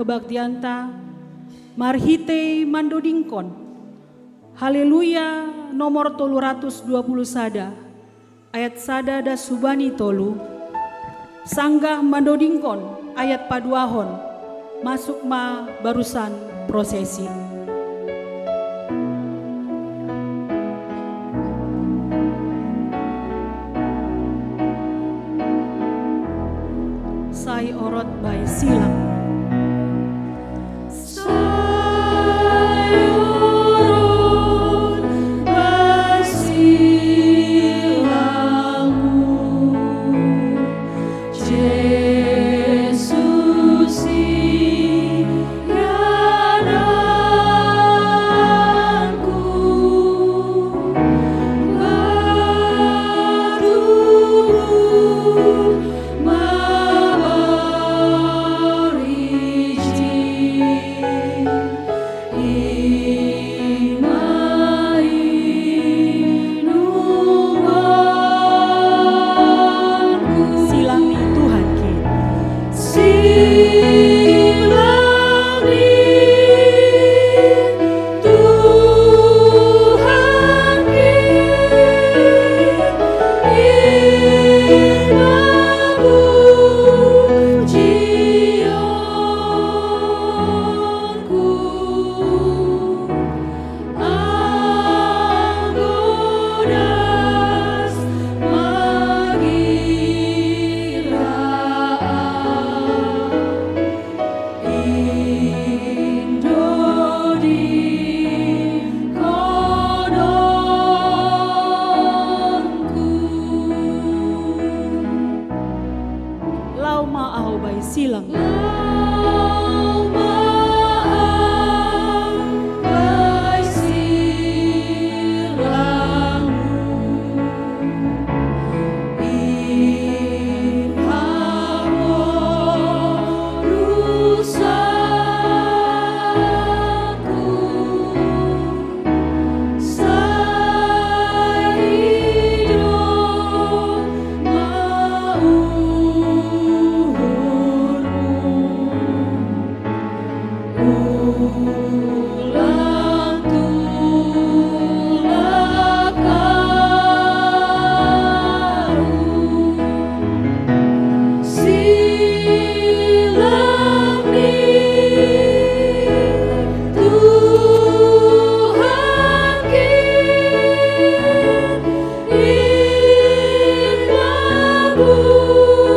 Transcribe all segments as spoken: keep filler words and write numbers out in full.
Kebaktianta marhitei mandodingkon Haleluya nomor tolu ratus dua puluh sada, ayat sada das hubani tolu, sanggah mandodingkon ayat paduahon, masuk ma barusan prosesi. Sai orot bai silang. Sai orot bai silangmu, Jesus i anakku, bertubuh ma barijin, i ma inumonku. Silang ni Tuhan kita. Silang ni Tuhan kita, i ma pujionku, anggo das mangiraan, indodingkononku. Laho ma ahu bai silang. Laho ma ahu bai silangmu, i haborusanku, sai didok ma uhurmu. Ulang tulak ahu. Silang ni Tuhan kita, i ma pujionku,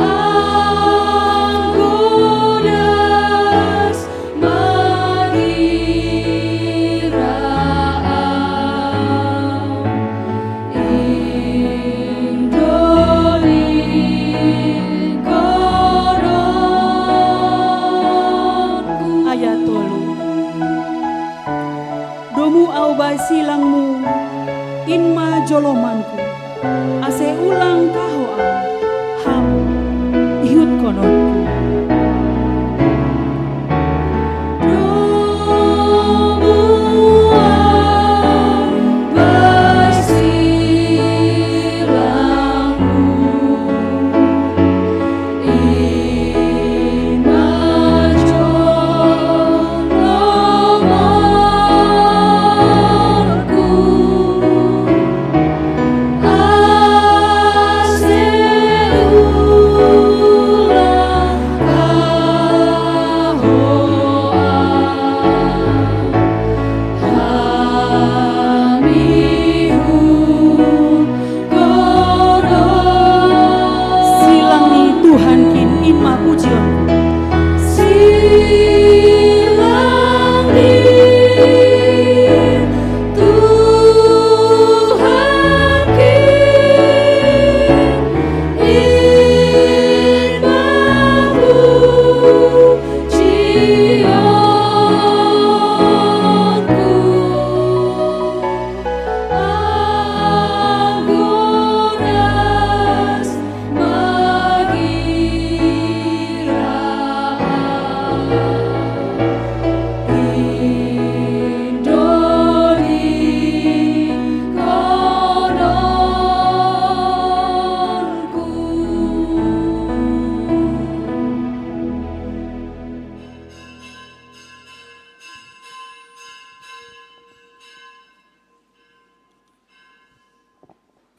anggo das mangiraan, indodingkononku. Ayat tolu. Domu ahu bai silangmu, in ma jolomanku, ase ulang taho ahu, ham ihutkononku. Domu ahu bai silangmu, i ma jolomanku, ase ulang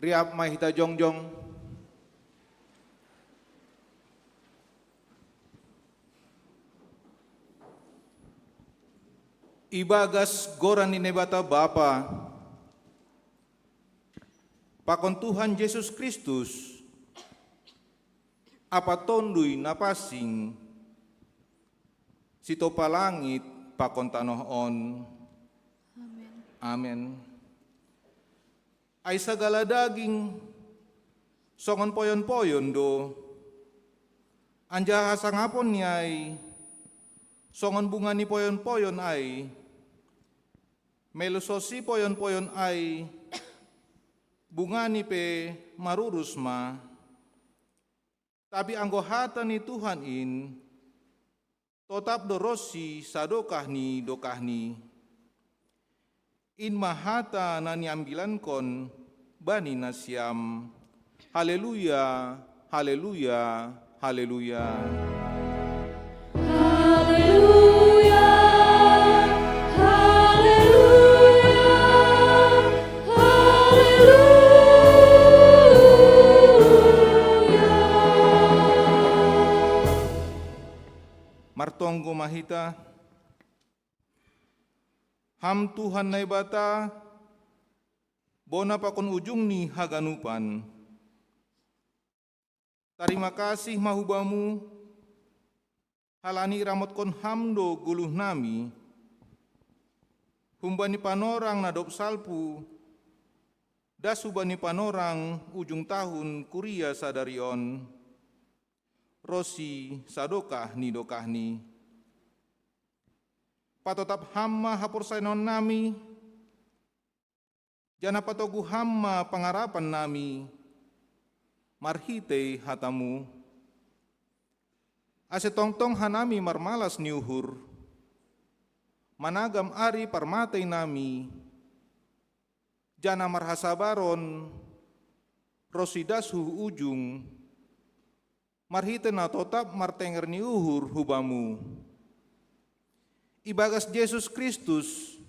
Riap mai hita jongjong. Ibagas goran ni Naibata Bapa, pakon Tuhan Jesus Kristus, Apa Tonduy na pansing, sitopa langit pakon tanoh on. Amen. Amen. Ai sagala daging songon poyon-poyon do, anjaha hasangapon ni ai songon bunga ni poyon-poyon ai, molo sonsi poyon-poyon ai, bungani pe marurus ma. Tapi anggo hata ni Tuhan in, totap do ronsi sadokah ni dokahni. In ma hata na niambilankon bani nasiam. Haleluya, haleluya, haleluya. Haleluya, haleluya, haleluya. Martonggo ma hita. Ham Tuhan Naibata, bona pakon ujung ni haganupan. Tarima kasih ma hu Bamu, halani iramotkon Ham do goluhnami, humbani panorang na dob salpu, das hubani panorang ujung tahun kuria sadari on, ronsi sadokah ni dokahni. Patotap Ham ma haporsayaonnami, janah patogu Ham ma pangarapannami marhitei hata-Mu. Ase tongtong hanami marmalas ni uhur, managam ari parmateinami, janah marhasabaron ronsi das hu ujung, marhitei na totap martenger ni uhur hu Bamu. Ibagas Jesus Kristus,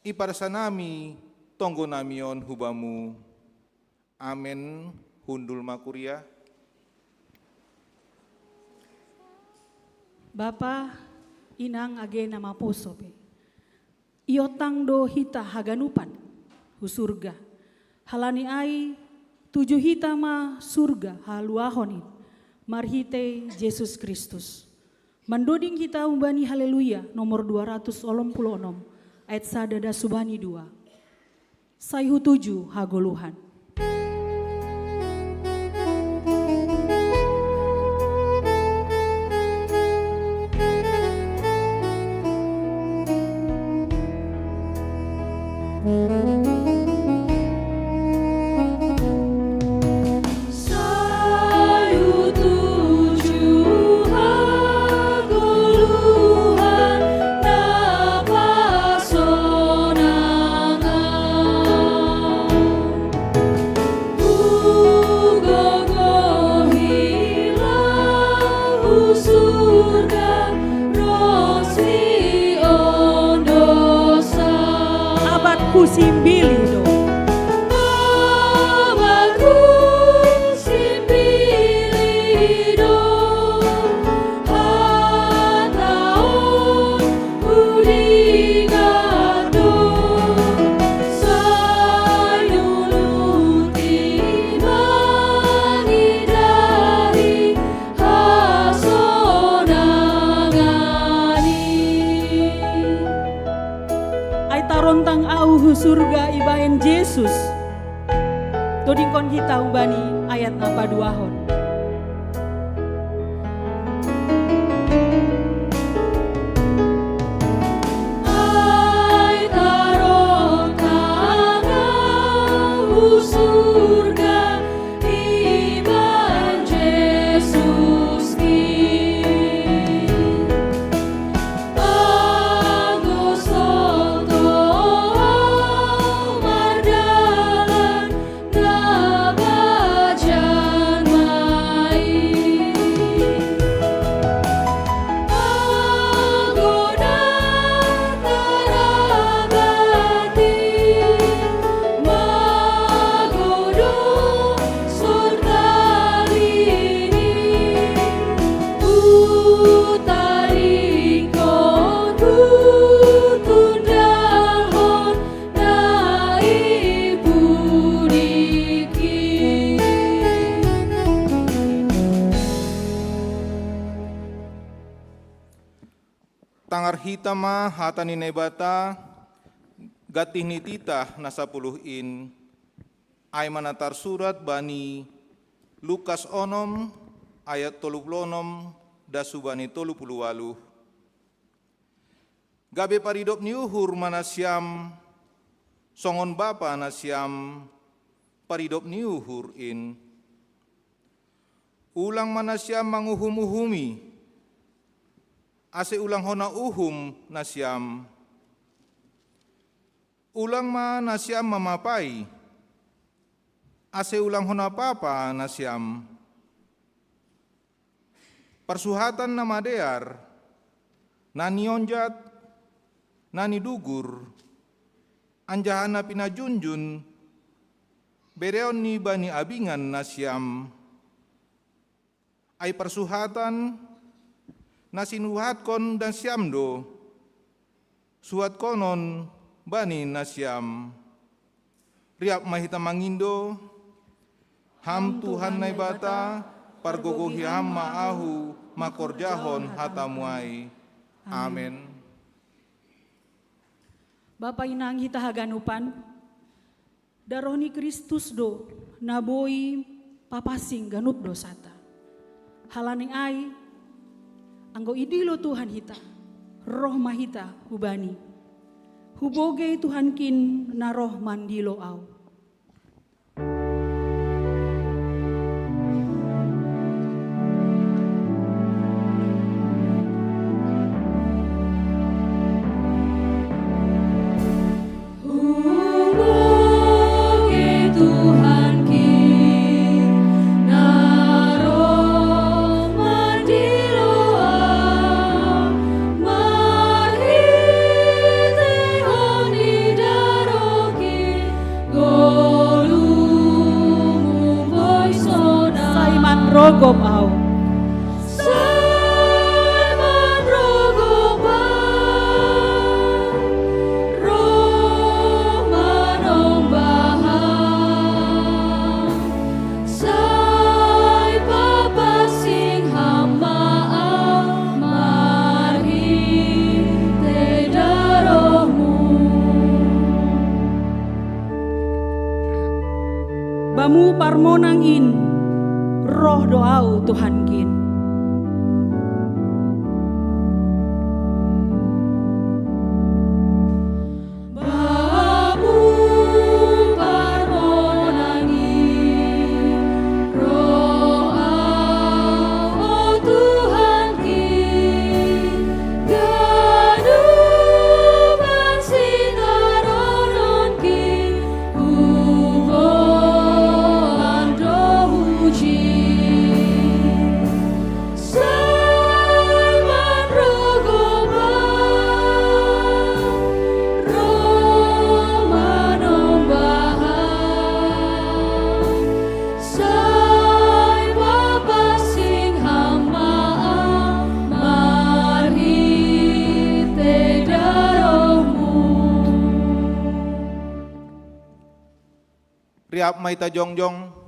ipadas hanami tonggonami on hu Bamu. Amen. Hundul ma kuria. Bapa, Inang age na maposo pe, iontang do hita haganupan hu surga. Halani ai, tuju hita ma surga haluahon in marhitei Jesus Kristus. Mandoding hita humbani Haleluya nomor dua ratus onom puluh onom, ayat sada das hubani dua. Sai hutuju hagoluhan. Sai hutuju hagoluhan na pasonangan. Hugogohi laho hu surga ronsi on do sa. Abat husimbili do. Abat husimbili do. Hata on hudingat do. Sai nulut i mangidahi hasonangan i. Ai tarontang ahu hu surga ibahen Jesus. Todingkon hita humbani ayat na paduahon. Ai tarontang ahu hu surga ibahen Jesus i. Anggo songon ahu mardalan, na bajan ma Hita ma hata ni Naibata, gantih ni titah na sapuluh in, ai ma na tarsurat bani Lukas onom ayat tolu puluh onom das hubani tolu puluh waluh. Gabe paridop ni uhur ma nasiam, songon bapa nasiam paridop ni uhur in. Ulang ma nasiam manguhum-uhumi, ase ulang hona uhum nasiam. Ulang ma nasiam mamapai, ase ulang hona papa nasiam. Parsuhatan na madear, na nionjat, na nidugur, anjaha na pinajunjun, bereon ni bani abingan nasiam. Ai parsuhatan na sinuhatkon nasiam do, suhatkonon bani nasiam. Riap ma hita mangindo. Ham Tuhan Naibata, pargogohi Ham ma ahu mangkorjahon hatamu ai. Amen. Bapa inang hita haganupan, daroh ni Kristus do na boi papansing ganup dosata. Halani ai, anggo idilo Tuhan hita, roh ma hita hu Bani. Hubogei Tuhankin na roh mandilo au. Sai manrogop au. Sai manrogop au. Roh manombahan. Sai papansing Ham ma au marhitei daroh-Mu. Bamu parmonang in, roh do au Tuhankin. Bamu parmonang in, roh au, o Tuhankin, ganup pansintarononkin huboan do hujin. Sai manrogop au, roh manombahan, sai papansing Ham ma au marhitei daroh-Mu. Riap ma hita jongjong.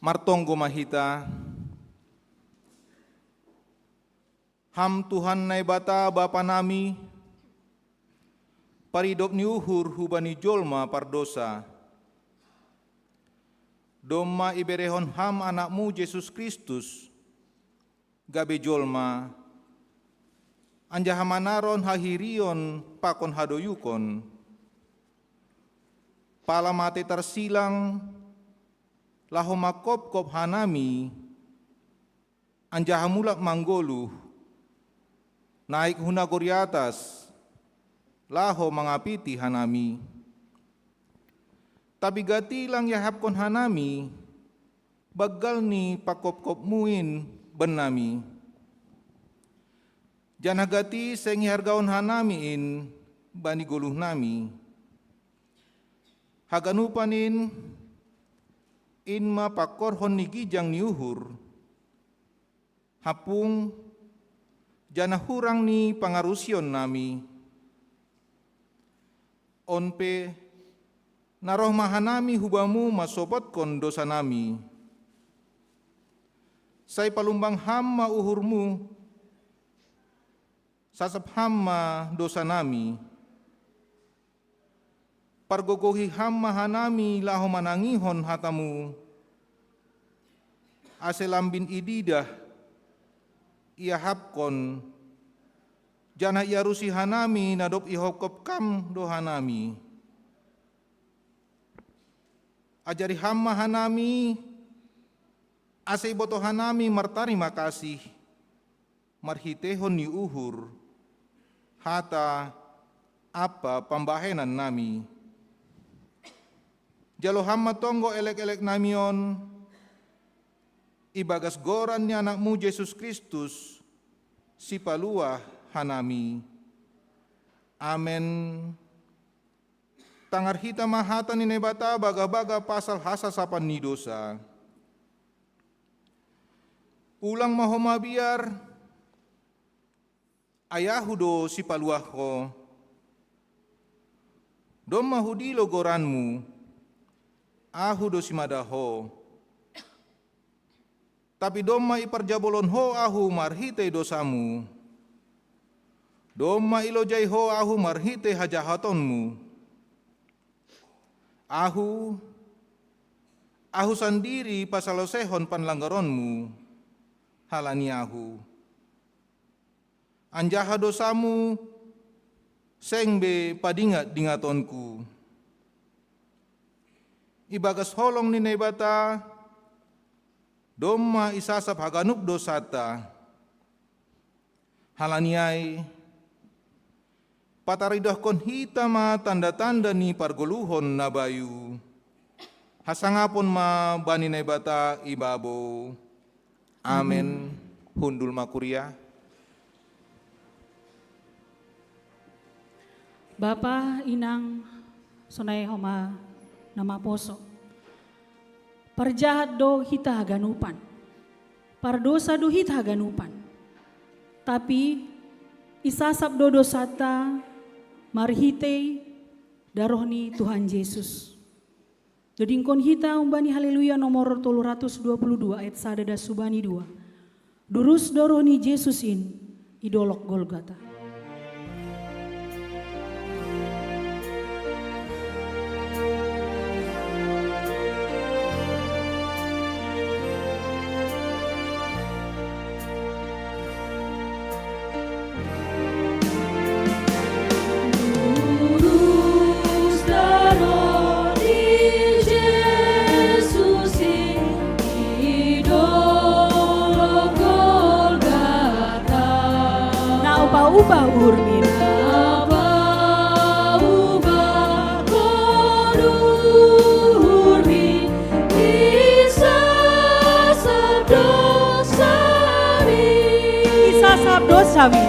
Martonggo ma hita. Ham Tuhan Naibata Bapa nami, paridop ni uhur hubani jolma pardosa, domma iberehon Ham Anak-Mu Jesus Kristus, gabe jolma, anjaha manaron hahirion pakon hadoyukon. Pala mate tarsilang, laho mangkopkop hanami, anjaha mulak manggoluh, naik hu nagori atas, laho mangapiti hanami. Tapi gati lang iahapkon hanami, banggal ni pangkopkopmu in bennami. Janah gati seng ihargahon hanami in bani goluhnami. Haganupan in, in ma pangkorhon ni ginjang ni uhur, hampung, janah hurang ni pangarusionnami. On pe, na roh ma hanami hu Bamu mansopotkon dosanami. Sai palumbang Ham ma uhurMu, sasap Ham ma dosa nami, pargogohi Ham ma hanami laho manangihon hataMu, ase lambin ididah, iahapkon, janah iarusi hanami na dob ihopkop Kam do hanami. Ajari Ham ma hanami, ase ibotoh hanami martarima kasih, marhiteihon ni uhur, hata ampa pambahenan nami. Jalo Ham ma tonggo elek-elek nami on, ibagas goran ni AnakMu Jesus Kristus, Sipaluah hanami. Amen. Tangar hita ma hata ni Naibata bagah-bagah pasal hasasapan ni dousa. Ulang ma ho mabiar, ai Ahu do sipaluah ho. Domma hudilo goranMu, Ahu do simada ho. Tapi domma iparjabolon ho Ahu marhitei dousaMu. Domma ilojai ho Ahu marhitei hajahatonMu. Ahu, Ahu sandiri pasaloseihon panlanggaronMu, halani Ahu. Anjaha dousaMu seng be padingat-dingatonku. Ibagas holong ni Naibata, domma isasap haganup dousanta. Halani ai, pataridahkon hita ma tanda-tanda ni pargoluhon na bayu. Hasangapon ma bani Naibata ibabo. Amen. Hundul ma kuria. Bapa, Inang, sonai homa na maposo. Parjahat do hita haganupan. Pardousa do hita haganupan. Tapi isasap do dousanta marhitei daroh ni Tuhan Jesus. Dodingkon hita humbani Haleluya nomor tolu ratus dua puluh dua ayat sada das hubani dua. Durus daroh ni Jesus in i dolok Golgota. Na upa-upa uhurni. Isasap dousami.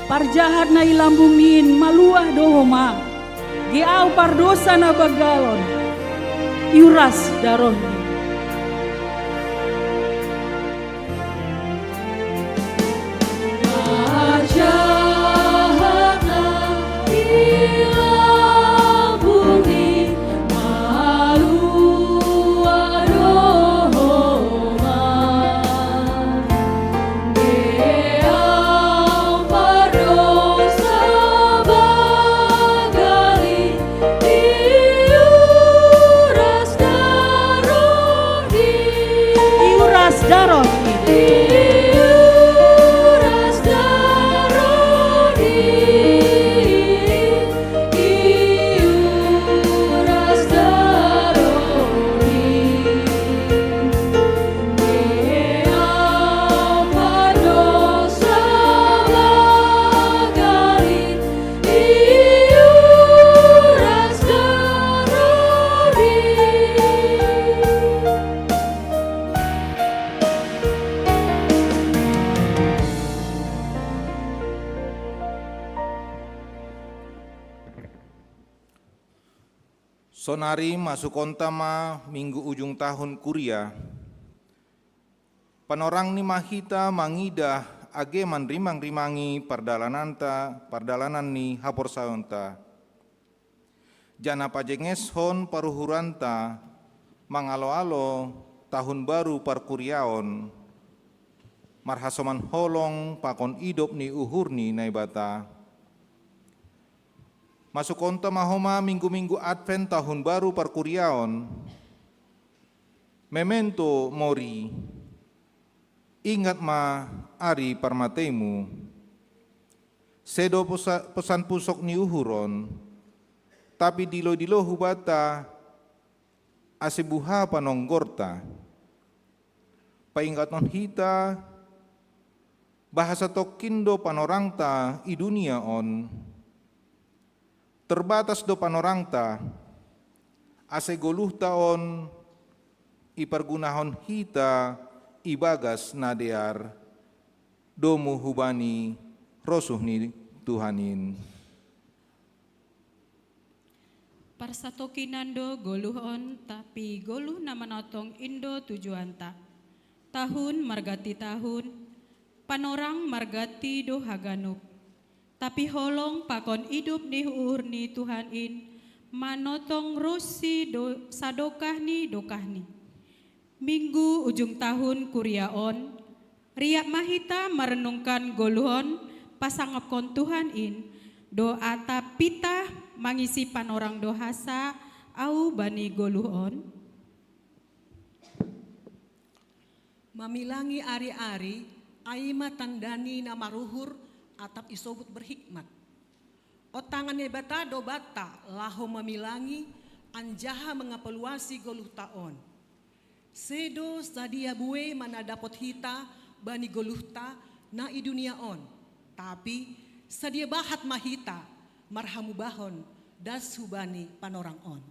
Parjahat na i lambungni in maluah do homa, ge ahu pardousa na banggalon, iuras darohni. Tonari masukonta ma minggu ujung tahun kuria. Panorangni ma hita mangidah age manrimang-rimangi pardalananta, pardalanan ni haporsayaonta. Janah pajengeshon paruhuranta mangalo-alo tahun baru parkuriaon, marhasoman holong pakon idop ni uhur ni Naibata. Masukonta ma homa minggu-minggu Advent tahun baru parkuriaon, memento mori, ingat ma ari parmateimu. Sedo posa-, posan pusok ni uhur on, tapi dilo-dilo hubanta, ase buha panonggorta. Paingathon hita, bahasa tongkin do panorangta i dunia on. Terbatas do panorangta, ase goluhta on ipargunahon hita ibagas na dear, domu hubani rosuh ni Tuhan in. Parsatongkinan do goluh on, tapi goluh na manotong in do tujuanta. Tahun marganti tahun, panorang marganti do haganup. Tapi holong pakon idop ni uhur ni Tuhan in manotong ronsi do-, sadokah ni dokahni. Minggu ujung tahun kuria on, riap ma hita marenungkan goluh on pasangaphon Tuhan in, do atap pitah mangisi panorang do hasa ahu bani goluh on? Mamilangi ari-ari, ai ma tandani na maruhur atap isobut berhikmat. Ontangan Naibata do banta laho mamilangi anjaha mangapaluasi goluhta on. Sedo sadia buei ma na dapot hita bani goluhta na i dunia on, tapi sadia bahat ma hita marhamubahon das hubani panorang on.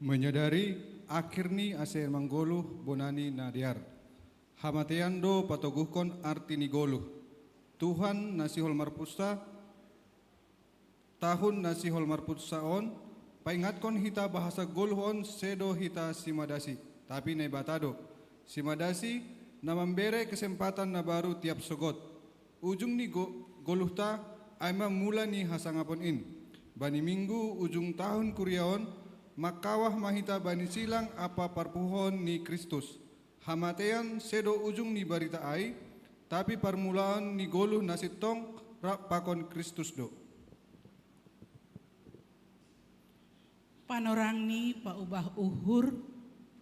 Menyadari akhirni ase manggoluh bonani na dear. Hamatean do patoguhkon arti ni goluh. Tuhan na sihol marpunsa, tahun na sihol marpunsa on, paingatkon hita bahasa goluh on sedo hita simadasi, tapi Naibata do. Simadasi na mambere kesempatan na baru tiap sogot. Ujung ni go-, goluhta ai ma mula ni hasangapon in. Bani minggu ujung tahun kuria on, mangkawah ma hita bani silang ampa parpuhoon ni Kristus. Hamatean sedo ujung ni barita ai, tapi parmulaon ni goluh na sintong rap pakon Kristus do. Panorangni paubah uhur,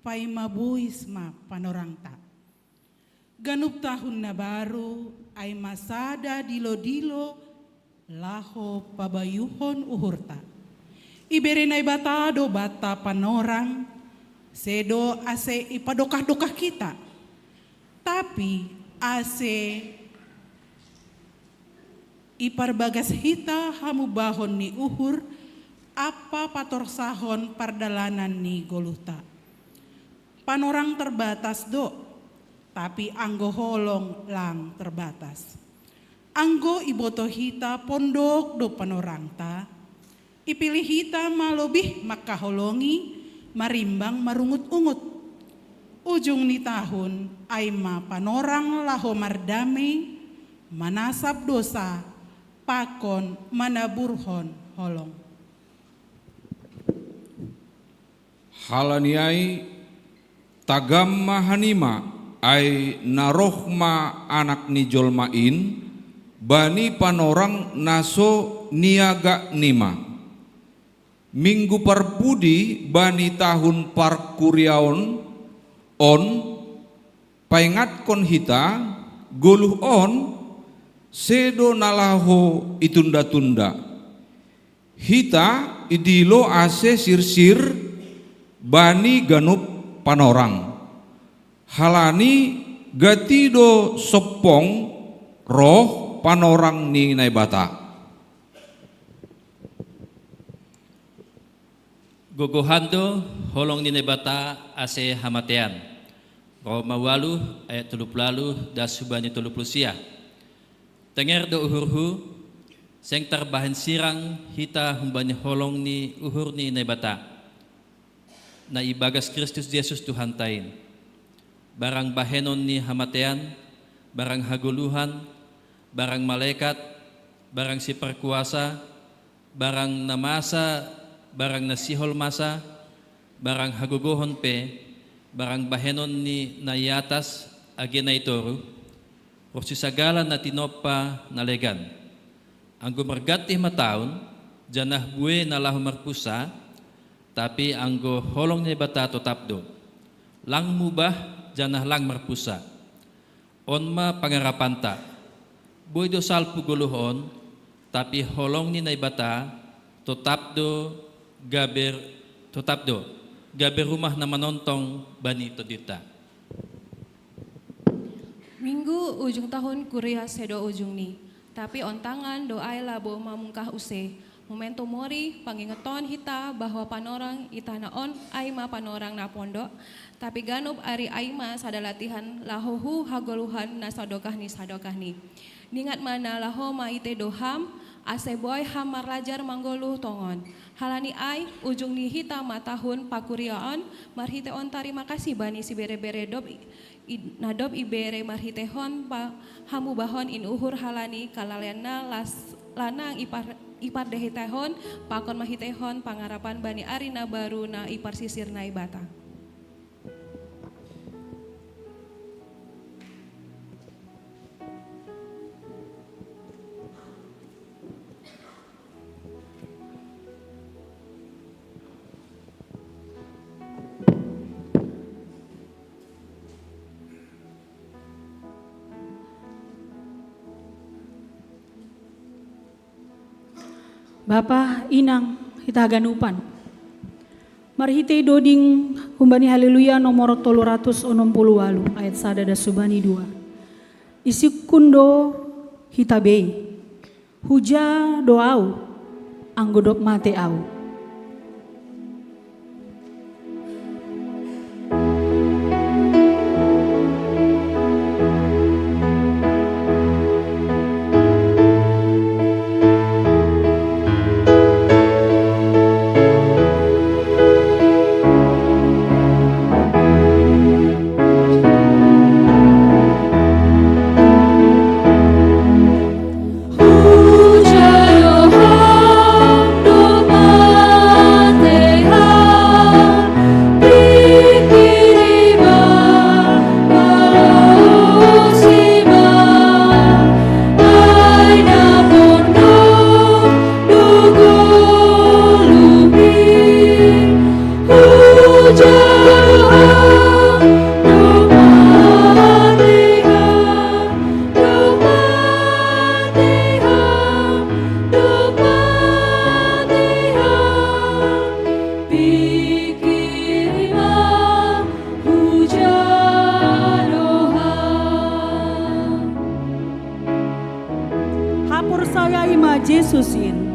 paima bois ma panorangta. Ganup tahun na baru, ai ma sada dilo-dilo laho pabayuhon uhurta. Ibere Naibata do banta panorang, sedo ase ipadokah-dokah hita, tapi ase iparbagas hita hamubahon ni uhur ampa patorsahon pardalanan ni goluhta. Panorang terbatas do, tapi anggo holong lang terbatas. Anggo iboto hita pondok do panorangta, ipilih hita ma lobih mangkaholongi marimbang marungut-ungut. Ujung ni tahun ai ma panorang laho mardame, manasap dosa, pakon manaburhon holong. Halani ai, tagam ma hanima, ai na roh ma Anak ni jolma in, bani panorang na so niagaknima. Minggu parpudi bani tahun parkuriaon on, paingatkon hita, goluh on sedo na laho itunda-tunda. Hita idilo ase sirsir bani ganup panorang. Halani gati do sompong roh panorang ni Naibata. Gogohan do holong ni Naibata ase hamatean. Roma ualuh ayat tolu puluh ualuh das hubani tolu puluh sia. Tenger do uhurhu, Seng tarbahen sirang hita humbani holong ni uhur ni Naibata, na ibagas Kristus Jesus Tuhanta in. Barang bahenon ni hamatean, barang hagoluhan, barang malekat, barang siparkuasa, barang na masa, barang na sihol masa, barang hagogohon pe, barang bahenon ni na i atas age na i toru, ronsi sagala na tinompa na legan. Anggo marganti hamatean, janah buei na laho marpunsa, tapi anggo holong ni Naibata totap do. Lang mubah, janah lang marpunsa. On ma pangarapanta. Buei do salpu goluh on, tapi holong ni Naibata totap do gabe, totap do gabe rumah na manontong bani tondinta. Minggu ujung tahun kuria sedo ujungni. Tapi ontangan do ai labo mamungkah use. Memento mori, pangingeton hita bahwa panorang i tanoh on ai ma panorang na pondok, tapi ganup ari ai ma sada latihan laho hu hagoluhan na sadokah ni sadokahni. Ningat ma na laho maite do ham, ase buei ham marlajar manggoluh tongon. Halani ai, ujung ni hita ma tahun pakuriaon, marhite on tarima kasih bani siberebere dob i, i, na dob ibere marhitehon pa, hamubahon in uhur halani kalaleanna las, lanang ipar, ipardehitehon, pakon marhitehon pangarapan bani ari na baru na iparsisir Naibata. Bapa, Inang, hita haganupan. Marhite doding humbani Haleluya nomor tolu ratus onom puluh walu ayat sada das subani dua. Isungkun do hita bei. Huja do au, anggo dob mate au. Haporsayai ma Jesus in.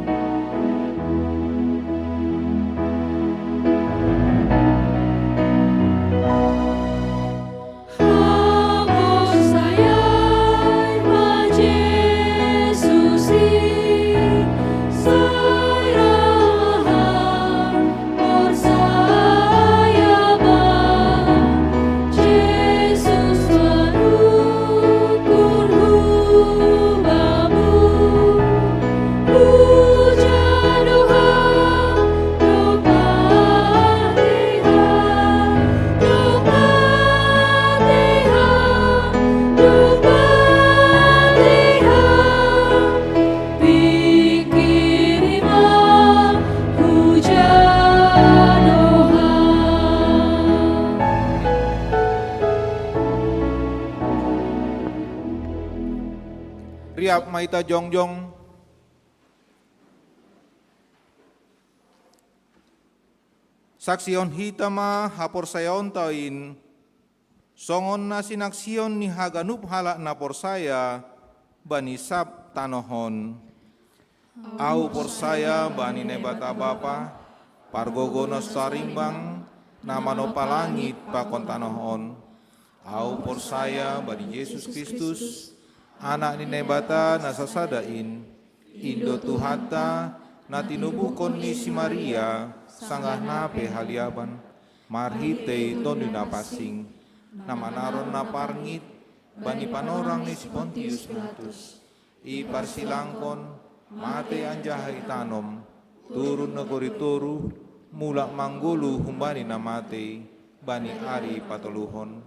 Riap ma hita jongjong. Saksihon hita ma haporsayaonta in, songon na sinaksion ni haganup halak na porsaya bani sab tanoh on. Ahu porsaya bani Naibata Bapa, pargogo na so tarimbang, na manompa langit pakon tanoh on. Ahu porsaya bani Jesus Kristus, Anak ni Naibata na sasada in, Indo Tuhanta, na tinubuhkon ni si Maria, sanggah na pe haliaban, marhitei Tonduy Napansing, na manaron na parngit bani panorang ni si Pontius Pilatus. Iparsilangkon, matei anjaha itanom, turun nagori toruh, mulak manggoluh humbani na matei bani ari patoluhon.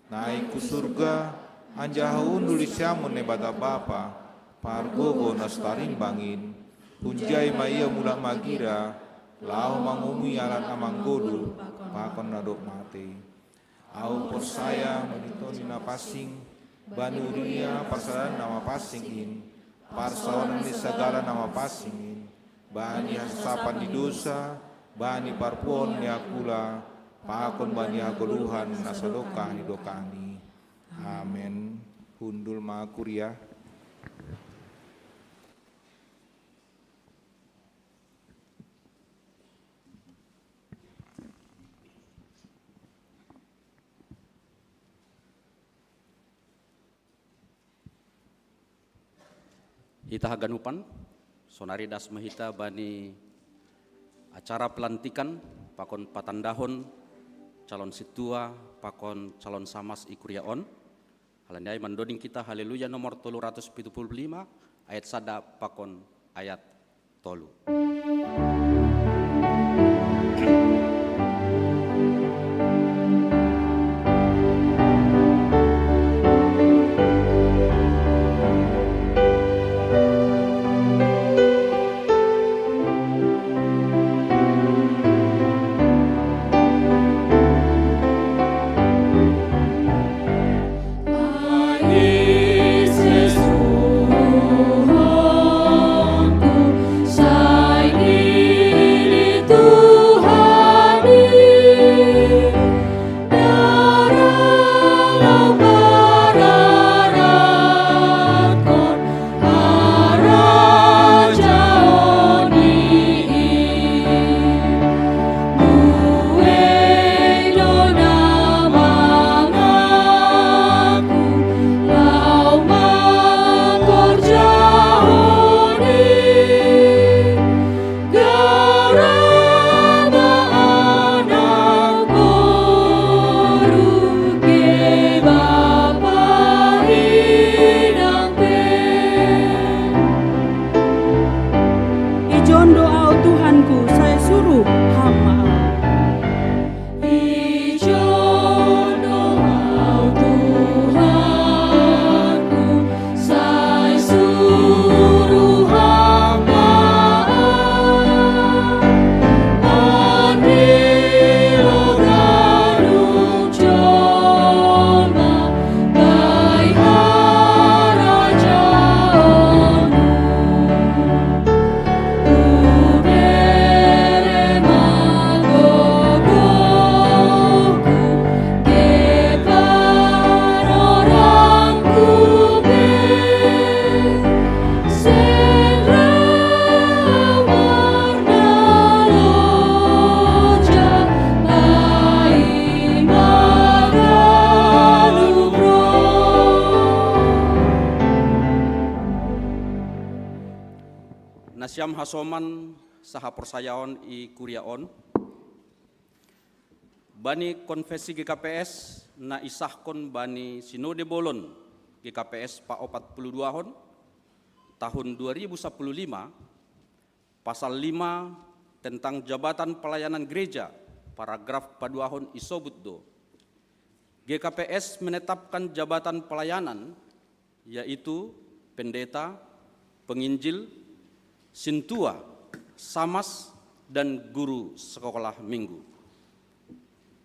Naik hu surga, anjaha hundul di siamun Naibata Bapa, pargogoh na so tarimbang in. Hunjai ma Ia mulak magira, laho mangumui halak na manggoluh pakon na dob matei. Ahu porsaya bani Tonduy Napansing, bani huria parsadan na mapansing in, parsaoran ni sagala na mapansing in, bani hasasapan ni dousa, bani parpuhoon ni angkula, pakon bani hagoluhan na sadokah ni dokahni. Amen. Hundul ma kuria. Hita haganupan, sonari das ma hita bani acara pelantikan pakon patandahon calon sintua pakon calon samas i kuria on. Halani ai mandoding hita Haleluya nomor tolu ratus pitu puluh lima, ayat sada pakon ayat tolu. Ijon do ahu Tuhanku, sai suruh Ham ma ahu. Ijon do ahu Tuhanku, sai suruh Ham ma ahu. Andilo ganup jolma bai harajaonmu. Hubere ma gogohku, gabe panorangku be. Sendra warna loja, ai ma ganup roh. Nasiam hasoman sahaporsayaon i kuria on. Bani konfesi G K P S na isahkon bani Sinode Bolon G K P S paopat puluh duahon tahun dua ribu sapuluh lima, pasal lima tentang jabatan pelayanan gereja, paragraf paduahon isobut do, G K P S menetapkan jabatan pelayanan, yaitu pendeta, penginjil, sintua, samas, dan guru sekolah minggu.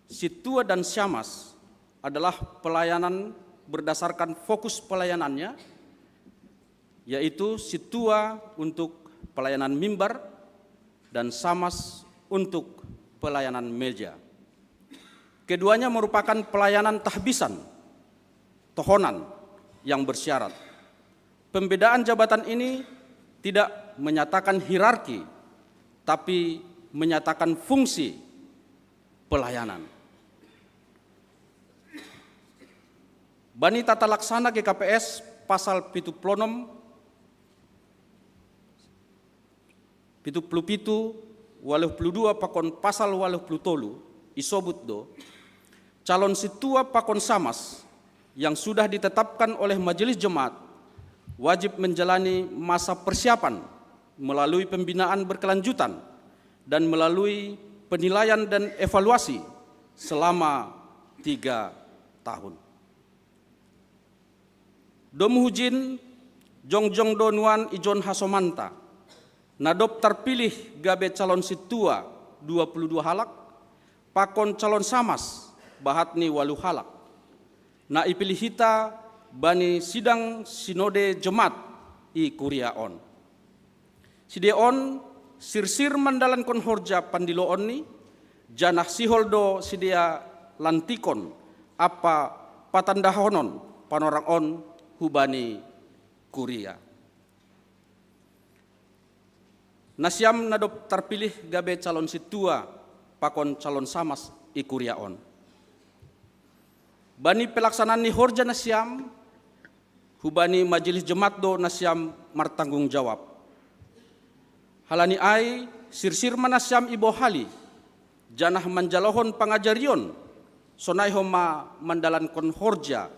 Sintua dan samas adalah pelayanan berdasarkan fokus pelayanannya, yaitu sintua untuk pelayanan mimbar dan samas untuk pelayanan meja. Keduanya merupakan pelayanan tahbisan, tohonan yang bersyarat. Pembedaan jabatan ini tidak menyatakan hierarki, tapi menyatakan fungsi pelayanan. Bani tata laksana G K P S pasal pitu puluh onom pitu puluh pitu, waluh puluh dua pakon pasal waluh puluh tolu, isobut do, calon sintua pakon samas yang sudah ditetapkan oleh Majelis Jemaat wajib menjalani masa persiapan melalui pembinaan berkelanjutan dan melalui penilaian dan evaluasi selama tiga tahun. Domu hujin, jongjong do nuan ijon hasomanta, na dob tarpilih gabe calon sintua dua puluh dua halak, pakon calon samas bahat ni waluh halak, na ipilih hita bani sidang sinode jemaat i kuria on. Sidea on sirsir mandalankon horja pandiloonni, janah sihol do sidea lantikon ampa patandahonon panorang on hubani kuria. Nasiam na dob tarpilih gabe calon sintua pakon calon samas i kuria on. Bani pelaksanaan ni horja nasiam, hubani majelis jemaat do nasiam martanggung jawab. Halani ai, sirsir ma nasiam ibohali, janah manjalohon pangajarion, sonai homa mandalankon horja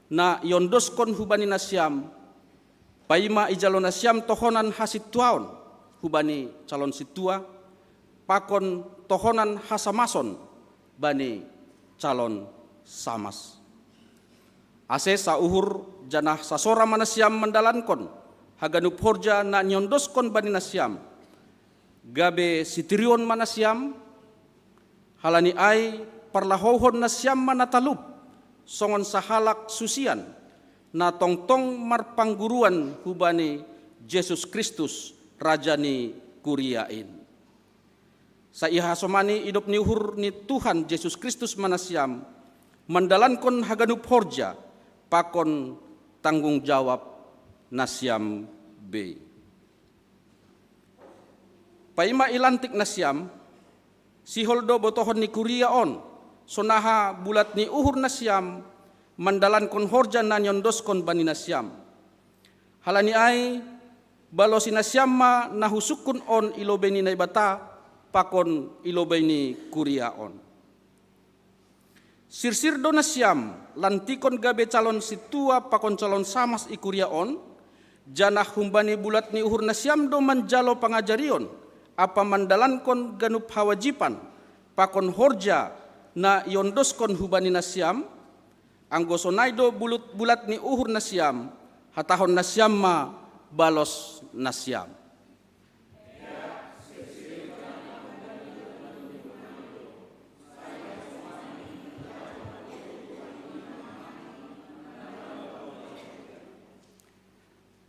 na iondoskon hubani nasiam, paima ijalo nasiam tohonan hasintuaon hubani calon sintua, pakon tohonan hasamason bani calon samas. Ase sauhur janah sasora ma nasiam mandalankon haganup horja na niondoskon bani nasiam, gabe sitirion ma nasiam, halani ai parlahouhon nasiam ma na talup, songon sahalak susian, na tongtong marpangguruan hubani Jesus Kristus, Raja ni kuria in. Sai ihasomani idop ni uhur ni Tuhan Jesus Kristus ma nasiam, mandalankon haganup horja pakon tanggung jawab nasiam be. Paima ilantik nasiam, sihol do botohon ni kuria on, sonaha bulat ni uhur nasiam mandalankon horja na niondoskon bani nasiam. Halani ai, balosi nasiam ma na husungkun on i lobei ni Naibata pakon i lobei ni kuria on. Sirsir do nasiam lantikon gabe calon sintua pakon calon samas i kuria on, janah humbani bulat ni uhur nasiam do manjalo pangajarion ampa mandalankon ganup hawajiban pakon horja na iondoskon hubani nasiam, anggo sonai do bulut-, bulat ni uhur nasiam, hatahon nasiam ma balos nasiam.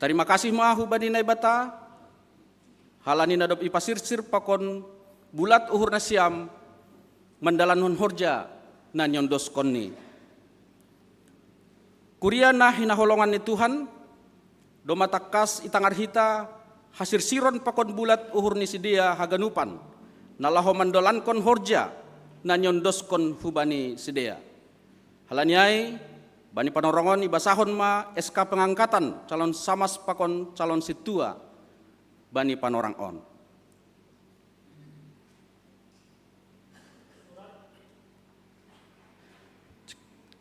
Tarima kasih ma hubani Naibata, halani na dob ipasirsir pakon bulat uhur nasiam mandalankon horja na niondoskonni. Kuria na hinaholongan ni Tuhan, domma tangkas itangar hita hasirsiron pakon bulat uhur ni sidea haganupan, na laho mandalankon horja na niondoskon hubani sidea. Halani ai, bani panorang on ibasahon ma S K pengangkatan calon samas pakon calon sintua bani panorang on.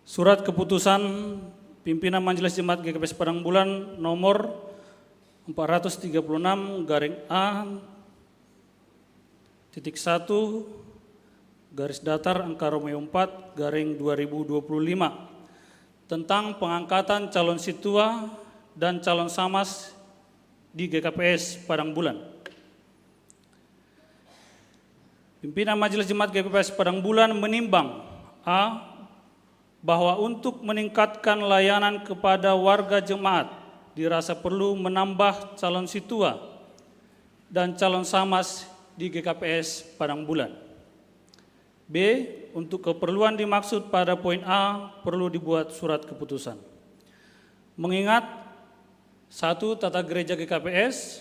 Surat keputusan pimpinan Majelis Jemaat G K P S Padang Bulan nomor empat ratus tiga puluh enam garing A titik satu garis datar angka Romeo empat garing dua ribu dua puluh lima tentang pengangkatan calon sintua dan calon samas di G K P S Padang Bulan. Pimpinan Majelis Jemaat G K P S Padang Bulan menimbang, A, bahwa untuk meningkatkan layanan kepada warga jemaat dirasa perlu menambah calon sintua dan calon samas di G K P S Padang Bulan. B, untuk keperluan dimaksud pada poin A perlu dibuat surat keputusan. Mengingat, satu, tata gereja G K P S,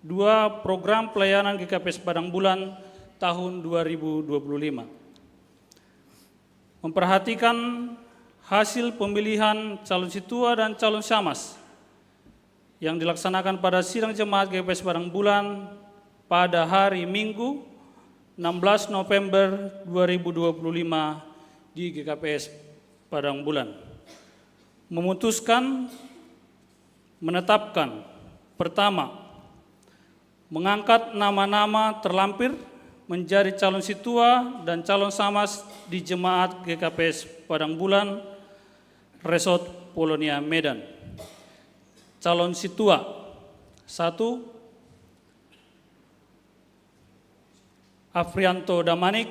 dua, program pelayanan G K P S Padang Bulan tahun dua ribu dua puluh lima. Memperhatikan hasil pemilihan calon sintua dan calon samas yang dilaksanakan pada sidang jemaat G K P S Padang Bulan pada hari Minggu, enam belas November dua ribu dua puluh lima, di G K P S Padang Bulan. Memutuskan, menetapkan, pertama, mengangkat nama-nama terlampir menjadi calon situa dan calon samas di Jemaat G K P S Padang Bulan, Resort Polonia, Medan. Calon situa: satu, Afrianto Damanik.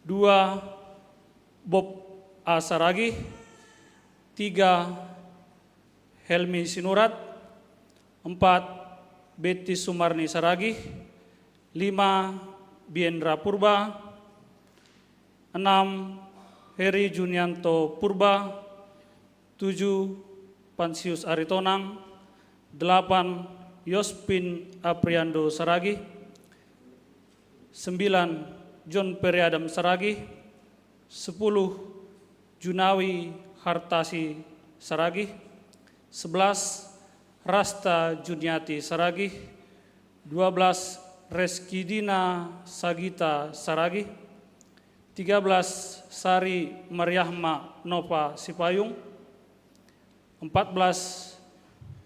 Dua, Bob A Saragih. Tiga, Helmi Sinurat. Empat, Betty Sumarni Saragih. Lima, Biendra Purba. Enam, Heri Junianto Purba. Tujuh, Pansius Aritonang. Delapan, Yospin Apriando Saragih. Sembilan, John Periadam Saragih. Sepuluh, Junawi Hartasi Saragih. Sebelas, Rasta Juniati Saragih. Dua belas, Reskidina Sagita Saragih. Tiga belas, Sari Mariahma Nova Sipayung. Empat belas,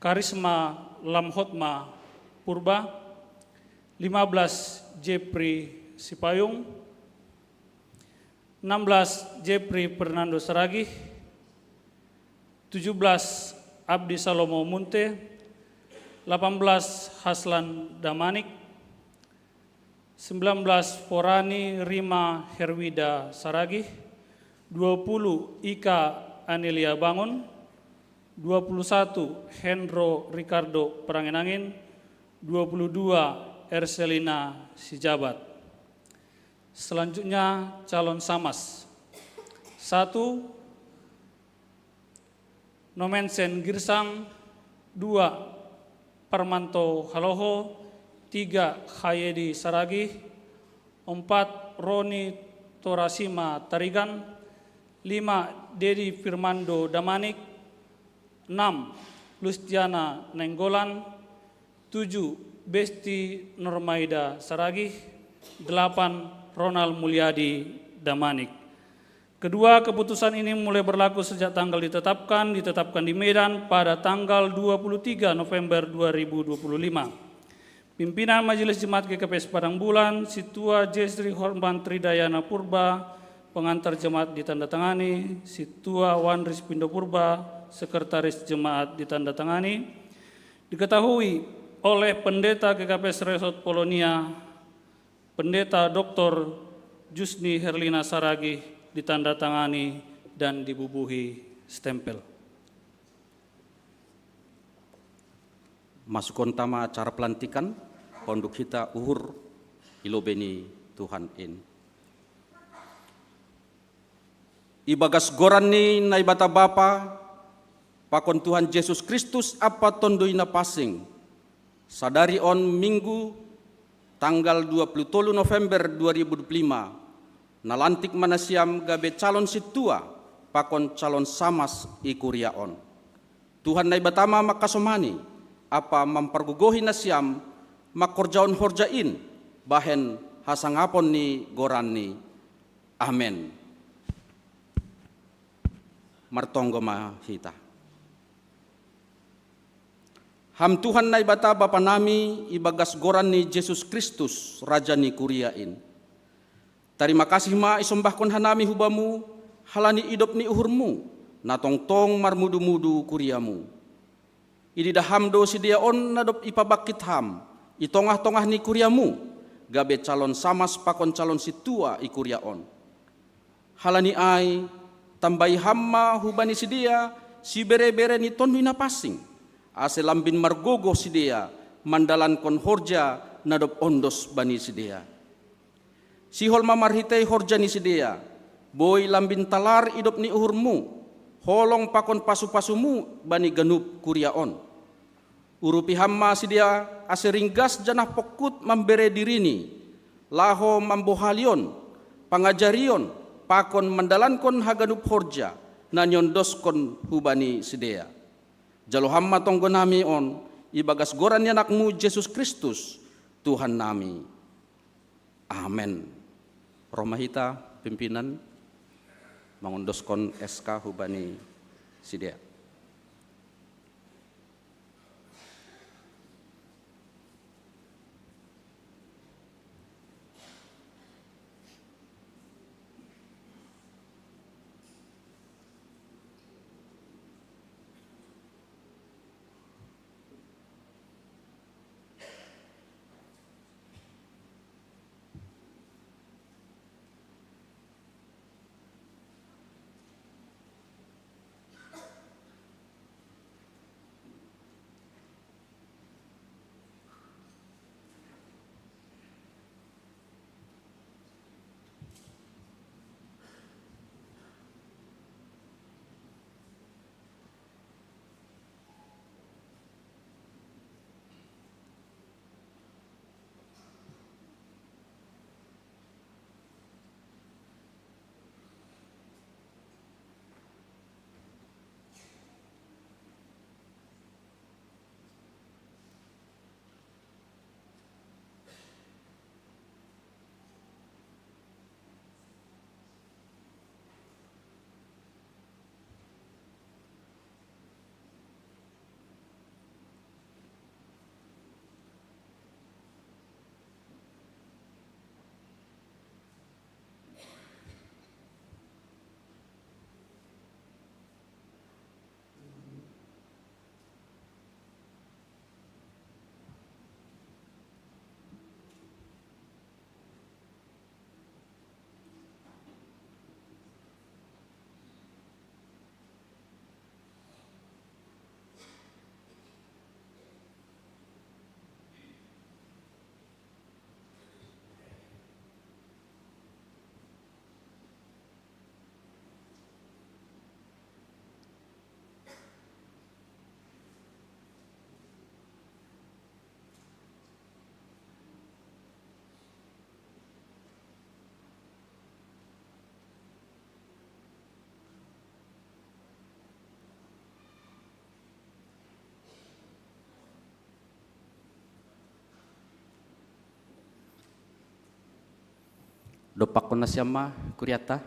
Karisma Lamhotma Purba. Lima belas, Jeffrey Sipayung. Enam belas, Jeffrey Fernando Saragih. Tujuh belas, Abdi Salomo Munte. Delapan belas, Haslan Damanik. Sembilan belas, Forani Rima Herwida Saragih. Dua puluh, Ika Anelia Bangun. Dua puluh satu, Hendro Ricardo Perangenangin. Dua puluh dua, Erselina Sijabat. Selanjutnya, calon samas. Satu, Nomensen Girsang. Dua, Parmanto Haloho. Tiga, Hayedi Saragih. Empat, Roni Torasima Tarigan. Lima, Dedi Firmando Damanik. Enam, Lustiana Nainggolan. Tujuh, Besti Normaida Saragih. Delapan, Ronald Mulyadi Damanik. Kedua, keputusan ini mulai berlaku sejak tanggal ditetapkan, ditetapkan di Medan pada tanggal dua puluh tiga November dua ribu dua puluh lima. Pimpinan Majelis Jemaat G K P S Padang Bulan, Situa Jesri Horman Tridayana Purba, pengantar jemaat ditandatangani, Situa Wanris Pindo Purba, sekretaris jemaat ditandatangani. Diketahui oleh Pendeta G K P S Resort Polonia, Pendeta Doktor Jusni Herlina Saragih, ditandatangani dan dibubuhi stempel. Masukon tama acara pelantikan, ponduk hita uhur i lobei ni Tuhan in. Ibagas goran ni Naibata Bapa, pakon Tuhan Jesus Kristus ampa Tonduy Napansing, sadari on Minggu tanggal dua puluh tolu November dua ribu dua puluh lima, nalantik ma nasiam gabe calon sintua pakon calon samas i kuria on. Tuhan Naibata ma mangkasomani ampa mampargogohi nasiam mangkorjahon horja in bahen hasangapon ni goranni. Amen. Martonggo ma hita. Ham Tuhan Naibata Bapa nami, ibagas goran ni Jesus Kristus, Raja ni kuria in. Tarima kasih ma isombahkon hanami hu Bamu, halani idop ni uhurMu, na tongtong marmudumudu kuriaMu. Ididah Ham do sidea on na dob ipabangkit Ham i tongah-tongah ni kuriaMu, gabe calon samas pakon calon sintua i kuria on. Halani ai, tambai Ham ma hubani sidea sibere-bere ni Tonduy Napansing, ase lambin margogoh sidea mandalankon horja na dob ondos bani sidea. Sihol ma marhitei horja ni sidea, boi lambin talar idop ni uhurMu, holong pakon pasu-pasuMu bani ganup kuria on. Urupi Ham ma sidea ase ringgas janah pongkut mambere dirini, laho mambohalion, pangajarion, pakon mandalankon haganup horja na niondoskon hubani sidea. Jalo Ham ma tonggo nami on, ibagas goran ni AnakMu Jesus Kristus, Tuhan nami. Amen. Roh ma hita pimpinan mangondoskon S K hubani sidea. Dopakkon nasiam ma kuriata.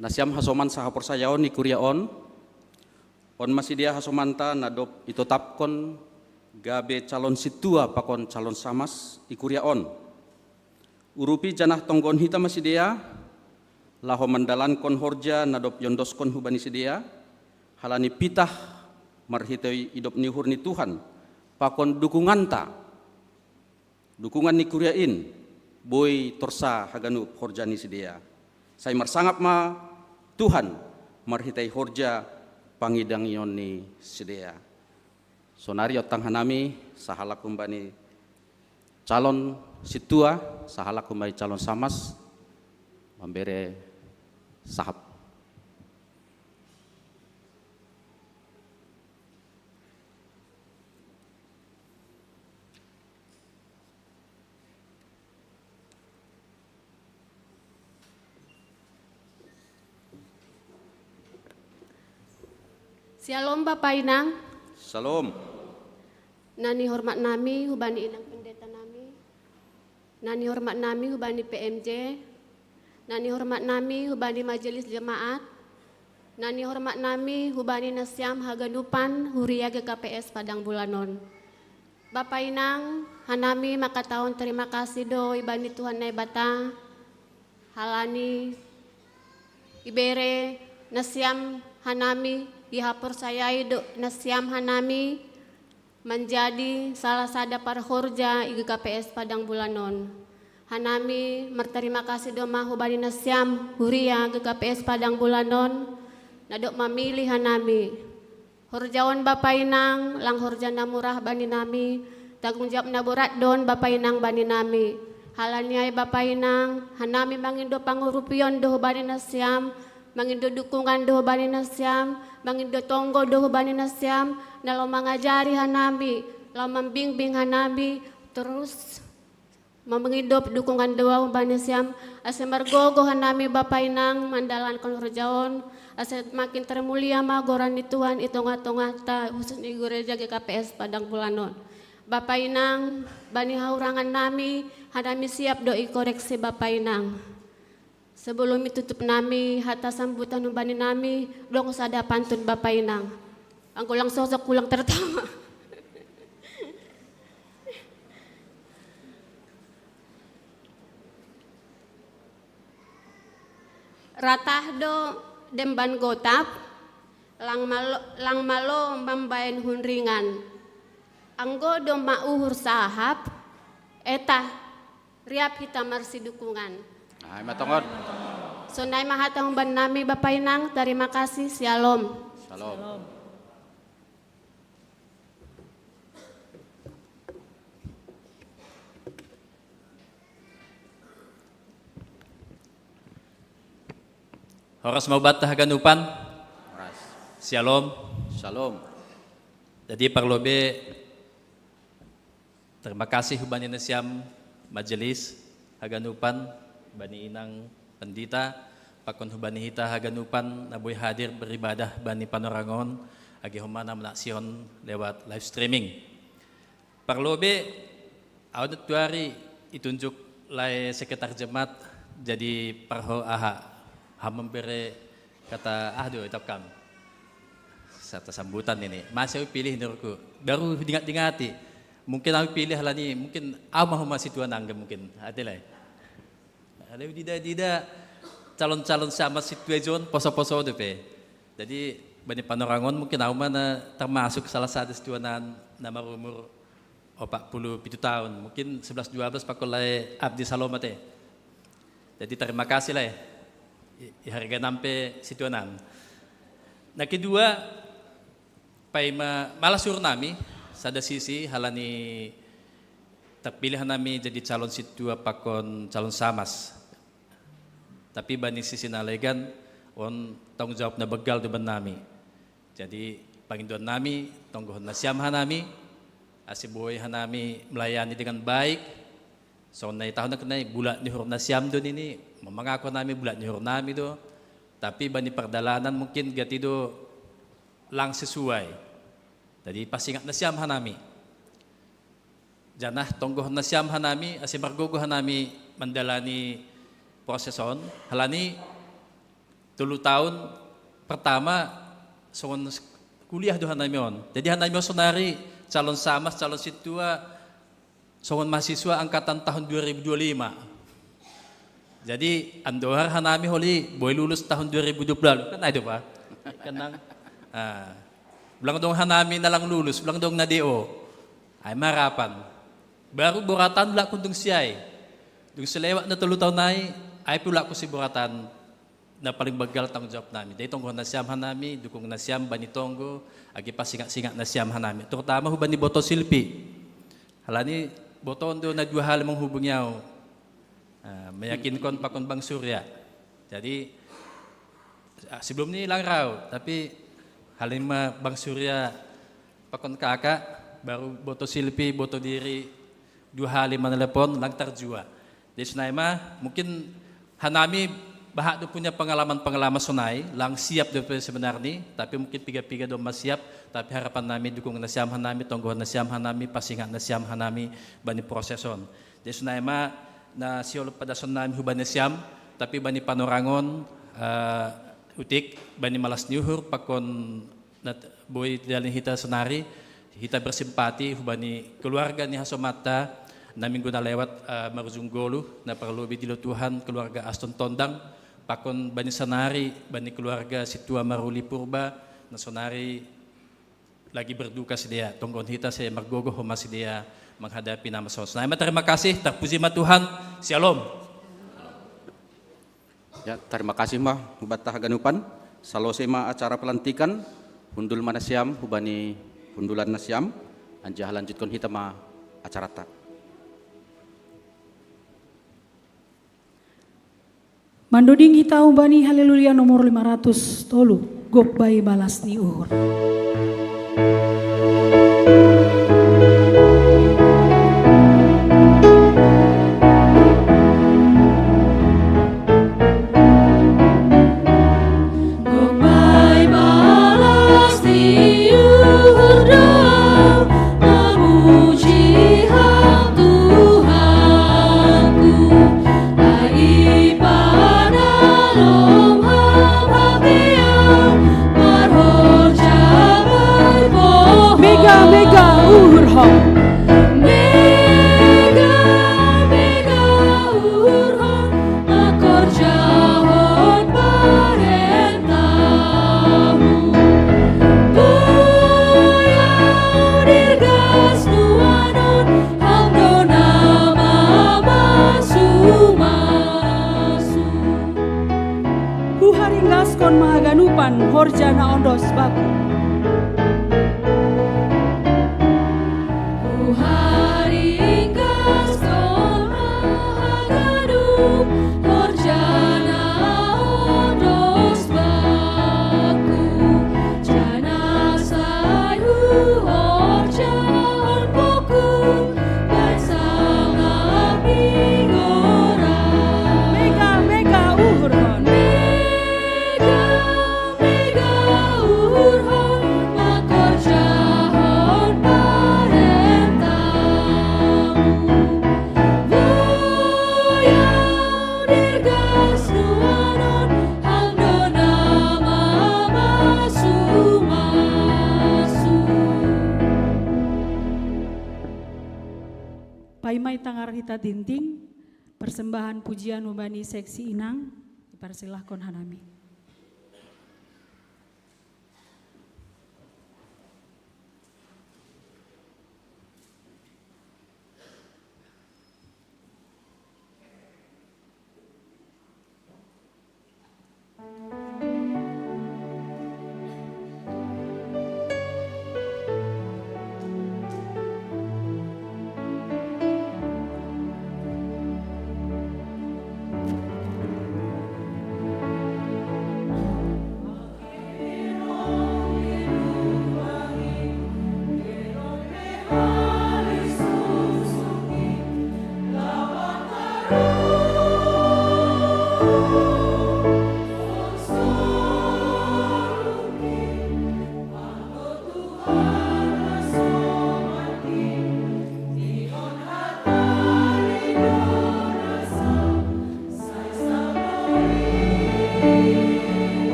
Nasiam hasoman sahaporsayaon i kuria on. On ma sidea hasomanta na dob itotapkon gabe calon sintua pakon calon samas i kuria on. Urupi janah tonggohon hita ma sidea, laho mandalankon horja na dob iondoskon hubani sidea, halani pitah marhitei idop ni uhur ni Tuhan, pakon dukunganta, dukungan ni kuria in, boi torsa haganup horja ni sidea. Sai marsangap ma Tuhan marhitei horja pangidangion ni sidea. Sonari ontang hanami sahalak humbani calon sintua, sahalak humbani calon samas, mambere sahap. Syalom Bapa Inang. Syalom. Na nihormat nami hubani Inang Pendeta nami. Na nihormat nami hubani P M J. Na nihormat nami hubani Majelis Jemaat. Na nihormat nami hubani nasiam haganupan huria G K P S Padang Bulanon. Bapa Inang, hanami mangkatahon terima kasih do ibani Tuhan Naibata, halani ibere nasiam hanami, ihaporsayai do nasiam hanami manjadi salah sada parhorja i G K P S Padang Bulanon. Hanami marterima kasih do ma hubani nasiam huria G K P S Padang Bulanon, na dob mamilih hanami. Horjaon Bapa Inang, lang horja na murah bani nami, tanggung jawab na borat do on Bapa Inang bani nami. Halani ai Bapa Inang, hanami mangindo pangurupion do hubani nasiam, mangindo dukungan do hubani nasiam, mangindo tonggo do hubani nasiam, na laho mangajari hanami, laho mambingbing hanami, torus mangindo dukungan do hubani nasiam, ase margogoh hanami Bapa Inang mandalankon horja on, Asa makin termulia ma goran ni Tuhan i tongah-tongahta, khusus ni gereja G K P S Padang Pulanon. Bapa inang, bani hahurangan nami, hanami siap do i koreksi Bapa inang. Sebelum i tutup nami, hata sambutan humbani nami, dong sada pantun Bapa inang. Anggo lang sosok, ulang tertawa. Ratah do demban gotap, lang malo, lang malo mambaen hunringan. Anggo domma uhur sahap, eta riap hita marsidukungan. Ai ma tongon. Sonai ma hata humbani nami Bapa inang, tarima kasih, syalom. Syalom. Horas ma hubanta haganupan. Horas. Syalom. Syalom. Jadi parlobe, terima kasih hubani nasiam majelis haganupan, bani inang pendita, pakon hubani hita haganupan na boi hadir beribadah bani panorangon, age homa na manaksihon lewat live streaming. Parlobe, au na tuari itunjuk lae sekretar jemaat jadi parho aha, ham membere kata ah do itap kam. Sata sambutan ini. Masih au pilih nurku. Baru dingat-dingati. Mungkin au pilih halani, mungkin au ma homa situan angga mungkin. Ate lae. Ada dida-dida calon-calon sama situai jon poso-poso dope. Jadi bani panorangon mungkin au ma na termasuk salah satu situanan na marumur opat puluh pitu tahun. Mungkin sebelas dua belas pakon lae abdi salom ate. Jadi terima kasih lae. I, i harga nampe situanan. Na kedua, paima malas uhur nami, sada sisi halani terpilih nami jadi calon sintua pakon calon samas. Tapi bani sisi na legan, on tanggung jawab na begal do bannami. Jadi pangindoan nami, tonggohon nasiam hanami, ase boi hanami melayani dengan baik. Songon na i tahun na kenai bulat ni uhur nasiam do nini, memangaku hanami bulat ni uhur nami do. Tapi bani pardalanan mungkin gati do lang sesuai. Jadi pasingat nasiam hanami. Janah tonggohon nasiam hanami, ase margogo hanami mandalani proses on, halani tolu taon pertama songon kuliah do hanami on. Jadi hanami on sonari calon samas, calon sintua, songon mahasiswa angkatan tahun dua ribu dua lima. Jadi andohar hanami holi boi lulus tahun dua ribu dua puluh lalu, kan ai do pa? Kan nang. Ah. Ulang dong hanami na lang lulus, ulang dong na D O. Ai ma harapan. Baru boratan ulakkon dung siai. Dung selewat na tolu taon ai, ai pe ulakkon siboratan na paling begal tanggung jawab nami. Jadi tonggohon nasiam hanami, dukung nasiam bani tonggo, age pasingat-singat nasiam hanami. Terutama hubani boto Silpi. Halani boto on do na dua hali menghubungi au. Ah, meyakinkon pakon Bang Surya. Jadi, ah, sebelum ni lang rau, tapi halani ma Bang Surya pakon kakak, baru boto Silpi, boto diri, dua hali manelepon, lang tarjua. Jadi sonai ma, mungkin hanami bahat do punya pengalaman-pengalaman sonai, lang siap do pe sebenarni, tapi mungkin piga-piga do ma siap, tapi harapan nami dukung nasiam hanami, tonggohon nasiam hanami, pasingat nasiam hanami, bani proses on. Jadi sonai ma na sihol padason nami hubani nasiam, tapi bani panorangon, eh, utik, bani malas ni uhur, pakon na boi didalani hita sonari, hita bersimpati hubani keluarga ni hasomanta, na minggu na lewat, eh, marujung goluh, na parlobi dilo Tuhan keluarga Aston Tondang, pakon bani sonari, bani keluarga sintua Maruli Purba, na sonari lagi berduka sidea, tonggohon hita ase margogo homa sidea menghadapi na masa on. Sonai ma, terima kasih, terpuji ma Tuhan. Syalom. Ya, terima kasih ma hubanta haganupan. Salose ma acara pelantikan, hundul ma nasiam hubani hundulan nasiam, anjaha lanjutkon hita ma acaranta. Mandoding hita humbani Haleluya nomor lima ratus tolu, Gok Bai Malas ni Uhur. Huharinggas dona hagadup, horjana ondos baku, jana sai huhorjahon pokun, bansang abdi ngora. Mega, mega uhurhon. Mega, mega uhurhon, makorjahon parentamu. Buyau dirgas nuanon, hang dona mamasu-masu. Paima i tangar hita tinting, persembahan pujian humbani seksi inang, dipersilahkan hanami.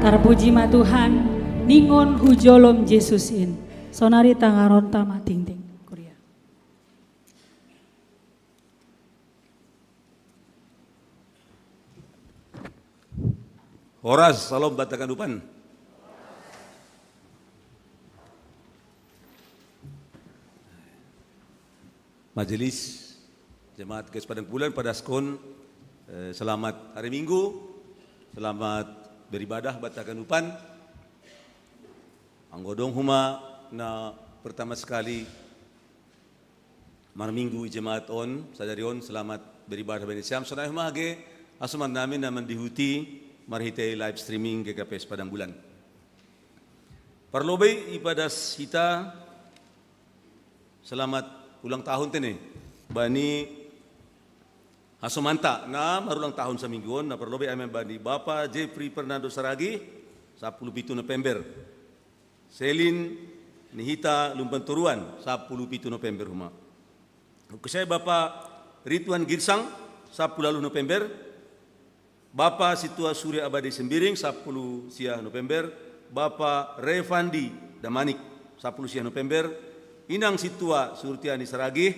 Tarpuji ma Tuhan, ningon hu jolom Jesus in. Sonari tangaronta ma tingting. Kuria. Horas, salom banta haganupan. Majelis Jemaat G K P S Padang Bulan, padashon, eh, selamat hari Minggu, selamat beribadah banta haganupan. Anggo adong homa na pertama sekali marminggu i jemaat on, sadari on, selamat beribadah bani nasiam, sonai homa age hasomannami na mandihuti marhitei live streaming G K P S Padang Bulan. Parlobei ipadas hita selamat ulang tahun tene bani hasomanta na marulang tahun saminggu on, na parlobei ai ma bani Bapa Jeffrey Fernando Saragih, sampulu pitu November. Selin ni hita Lumban Toruan, sampulu pitu November homa. Dob kusiai Bapa Rituan Girsang, sampulu ualu November. Bapa Sintua Surya Abadi Sembiring, sampulu sia November. Bapa Revandi Damanik, sampulu sia November. Inang Sintua Surtiani Saragih,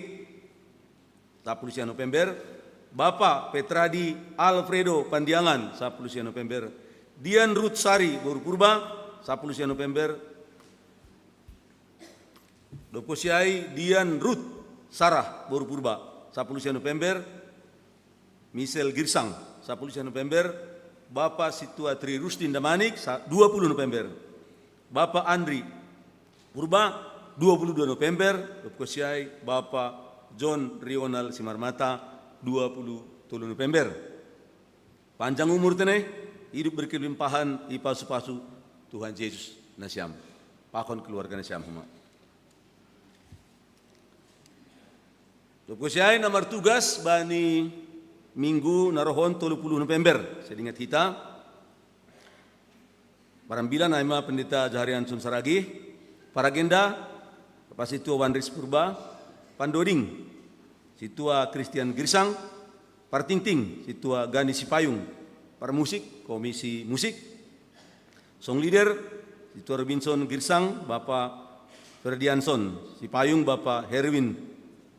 sampulu sia November. Bapa Petradi Alfredo Pandiangan, sampulu sia November. Dian Ruth Sari boru Purba, sampulu sia November. Dob kusiai Dian Ruth Sarah boru Purba, sampulu sia November. Michel Girsang, sampulu sia November. Bapa Sintua Tri Rustin Damanik, sa-, dua puluh November. Bapa Andri Purba, dua puluh dua November. Dob kusiai Bapa John Rional Simarmata, dua puluh tolu November. Panjang umur tene, hidup berkelimpahan, ipasu-pasu Tuhan Jesus nasiam pakon keluarga nasiam homa. Dob kusiai na martugas bani minggu na roh on, tolu puluh November, sai dingat hita. Parambilan ai ma Pendeta Joharianson Saragih. Paragenda, Bapa Sintua Wandris Purba. Pandoding, Sintua Christian Girsang. Partingting, Sintua Gani Sipayung. Parmusik, Komisi Musik. Song leader, Sintua Robinson Girsang, Bapa Ferdianson. Sipayung, Bapa Herwin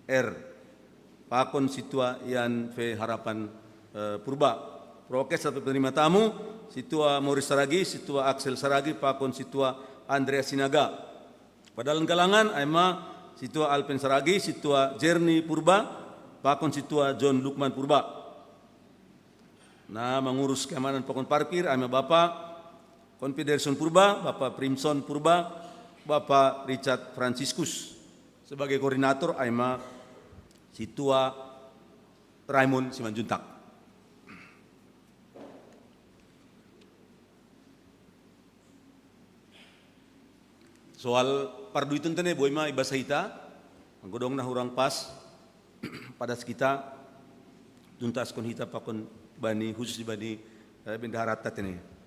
R. Pakon Sintua Ian V Harapan, eh, Purba. Prokes atau penerima tamu, Sintua Moris Saragih, Sintua Axel Saragih, pakon Sintua Andreas Sinaga. Padalan galangan ai ma Sintua Alpen Saragih, Sintua Jerni Purba, pakon Sintua John Lukman Purba. Na mangurus keamanan pakon parkir ai ma Bapa Confederation Purba, Bapa Primson Purba, Bapa Richard Franciscus. Sebagai koordinator ai ma Sintua Raymond Simanjuntak. Soal parduiton tene boi ma ibasa hita, anggo adong na hurang pas, padas hita, tuntashon hita pakon bani, khusus di bani, eh, bendaharanta tene.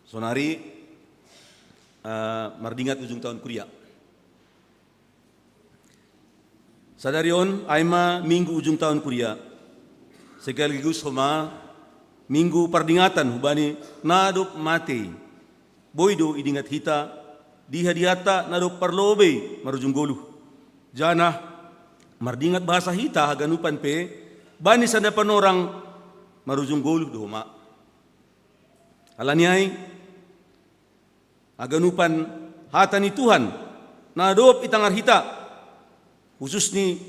Sonari, eh, mardingat ujung tahun kuria. Sadari on ai ma minggu ujung tahun kuria. Sekaligus homa minggu pardingatan hubani na dob matei. Boi do idingat hita, diha-dihata na dob parlobei marujung goluh. Janah mardingat bahasa hita haganupan pe, bani sada panorang marujung goluh do homa. Alani ai, haganupan hata ni Tuhan na dob itangar hita, khususni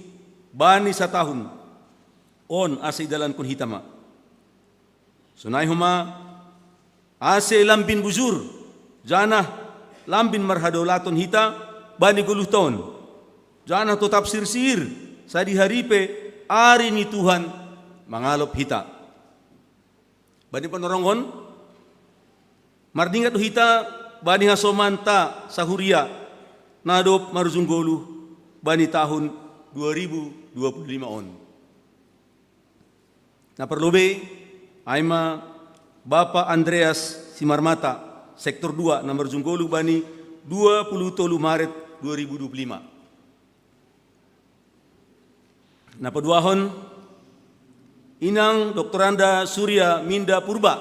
bani satahun on, ase idalankon hita ma. Sonai homa ase lambin bujur, janah lambin marhadaulaton hita bani goluhta on, janah totap sirsir, sadihari pe ari ni Tuhan mangalop hita. Bani panorang on, mardingat do hita bani hasomanta sahuria na dob marujung goluh bani tahun dua ribu dua puluh lima on. Na parlobei ai ma Bapa Andreas Simarmata, sektor dua, na marujung goluh bani dua puluh tolu Maret dua ribu dua puluh lima. Na paduahon, Inang Doktoranda Surya Minda Purba,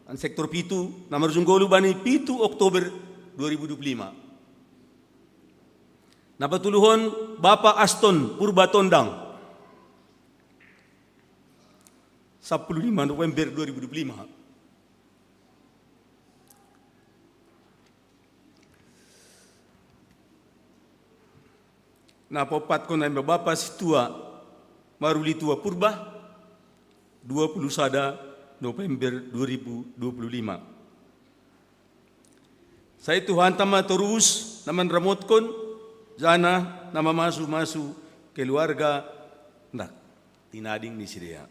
an sektor pitu, na marujung ngolu bani pitu Oktober dua ribu dua puluh lima. Na patoluhon, Bapa Aston Purba Tondang, sampulu lima November dua ribu dua puluh lima. Na paopatkon, ai ma Bapa Situa Marulitua Purba, dua puluh sada November dua ribu dua puluh lima. Sai Tuhanta ma torus na manramotkon, janah na mamasu-masu keluarga na tinading ni sidea.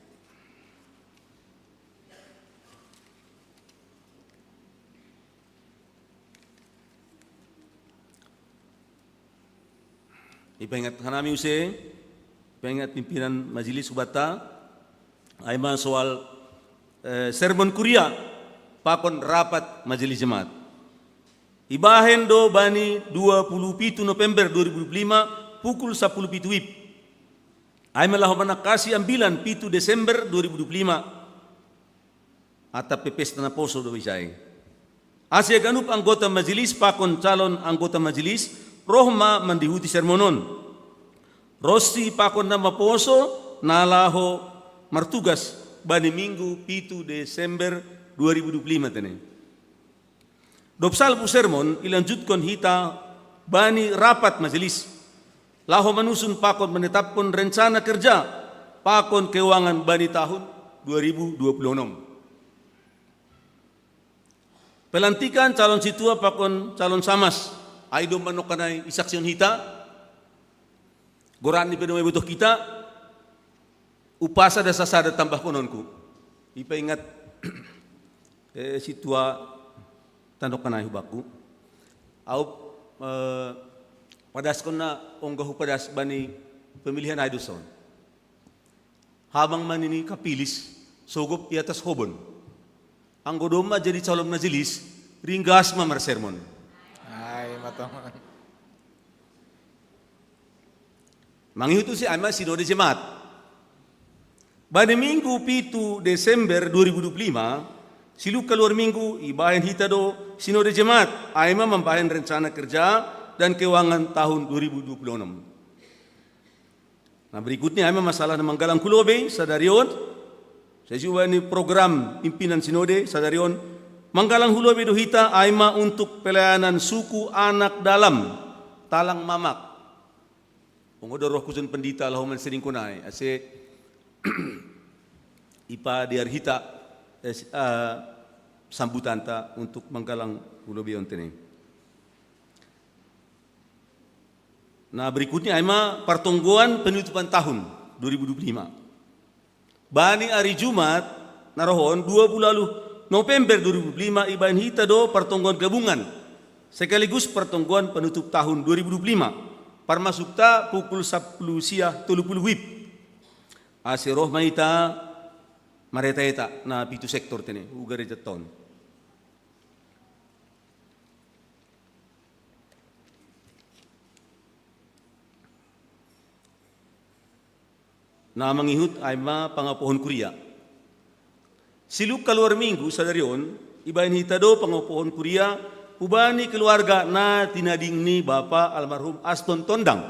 Ipaingat hanami use, ipaingat pimpinan majelis hubanta, ai ma soal, eh, sermon kuria pakon rapat majelis jemaat. Ibahen do bani dua puluh pitu November dua ribu dua puluh lima, pukul sampulu pitu wib. Ai ma laho manangkasi ambilan pitu Desember dua ribu dua puluh lima. Atap pe pesta naposo do isai. Ase ganup anggota majelis pakon calon anggota majelis roh ma mandihuti sermon on. Ronsi pakon na maposo na laho martugas bani Minggu pitu Desember dua ribu dua puluh lima tene. Dob salpu sermon, ilanjutkon hita bani rapat majelis laho manusun pakon manetapkon rencana kerja pakon keuangan bani tahun dua ribu dua puluh enam. Pelantikan calon situa pakon calon samas, ai domma nongkanai isaksihon hita, goran ni pe domma ibotoh hita, umpasa da sasada tambahkononku. Ipaingat, eh, situa tandok kanai hubakku. Au, eh, padaskon na ongga hupadas bani pemilihan ai do son. Habang manini kapilis, sogop i atas hobon. Anggo domma jadi calon majelis, ringgas ma marsermon. Ai, matoman. Mangihut use ai ma sinode jemaat. Bani Minggu pitu Desember dua ribu dua puluh lima, siluk kaluar Minggu, ibahen hita do sinode jemaat, ai ma mambahen rencana kerja dan keuangan tahun dua ribu dua puluh enam. Na berikutnya, ai ma masalah na manggalang hu lobei sadari on, sesuai ni program pimpinan sinode sadari on, manggalang hu lobei do hita ai ma untuk pelayanan suku anak dalam, talang mamak. Onggo do roh kusun pendita laho mansiringkon ai, ase ipadear hita, eh, si-, eh, sambutanta untuk manggalang hu lobei on tene. Na berikutnya ai ma partonggoan penutupan tahun dua ribu dua puluh lima. Bani ari Jumat na roh on dua puluh ualuh November dua ribu dua puluh lima ibahen hita do partonggoan gabungan sekaligus partonggoan penutup tahun dua ribu dua puluh lima. Parmasukta pukul sampulu sia tolu puluh wib. Ase roh ma hita mareta-eta na pitu sektor tene, hu gareja ton. Na mangihut ai ma pangapohon kuria. Siluk kaluar Minggu sadari on, ibahen hita do pangapohon kuria hubani keluarga na tinading ni Bapa almarhum Aston Tondang.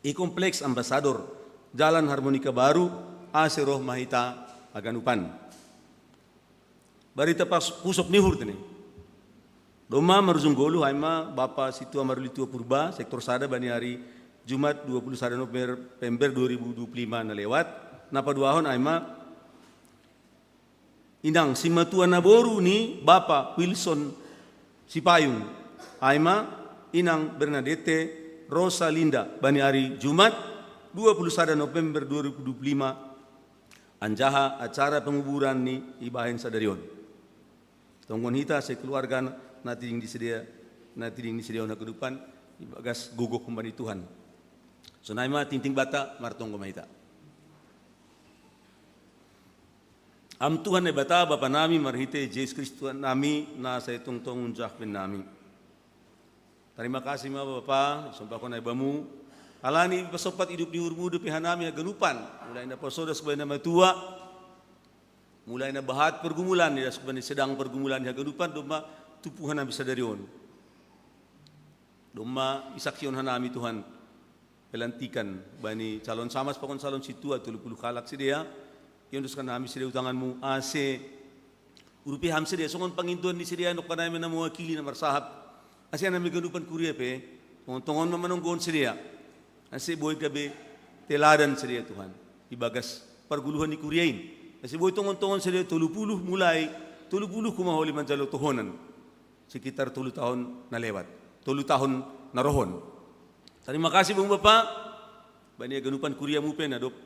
I Kompleks Ambasador, Jalan Harmonika Baru, ase roh ma hita haganupan. Barita pas-, pusok ni uhur tene. Domma marujung ngolu ai ma Bapa Situa Marulitua Purba, sektor sada bani ari Jumat dua puluh sada November dua ribu dua puluh lima na lewat, na paduahon ai ma Inang simatua naboru ni Bapa Wilson Sipayung, ai ma Inang Bernadette Rosalinda bani ari Jumat dua puluh sada November dua ribu dua puluh lima, anjaha acara penguburan ni ibahen sadari on. Tonggon hita sekeluarga na tiding di sidea, na tiding di sidea on haganupan, ibagas gogoh humbani Tuhan. Sonai ma tingting banta, martonggo ma hita. Am Tuhan Naibata, Bapa nami, marhite Jesus Kristus Tuhan nami, na sai tongtong unjah bennami. Tarima kasi ma Bapa, isompahkon hami bamu. Alani i pasompat idop ni uhurmu dope hanami haganupan. Mulai na parsoda songon na matua. Mulai na bahat pargumulan ni das bani sedang pargumulan ni haganupan domma tumpu hanami sadari on. Domma isaksihon hanami Tuhan. Pelantikan bani calon samas pakon calon sintua tolu pulu halak sidea. Iondoskan hanami sidea tu tanganmu ase urupi hami sidea songon pangindoan ni sidea nongkanami na mewakili na marsahap. Ase hanami ganupan kuria pe tongon-tongon ma manonggohon sidea. Ase boi gabe teladan sidea Tuhan. Ibagas parguluhan ni kuria in. Ase boi tongon-tongon sidea tolu pulu mulai tolu pulu huma holi manjalo tohonan. Sekitar tolu tahun na lewat. Tolu tahun na rohon. Tarima kasi bamu Bapa. Bani haganupan kuriamu pe na dob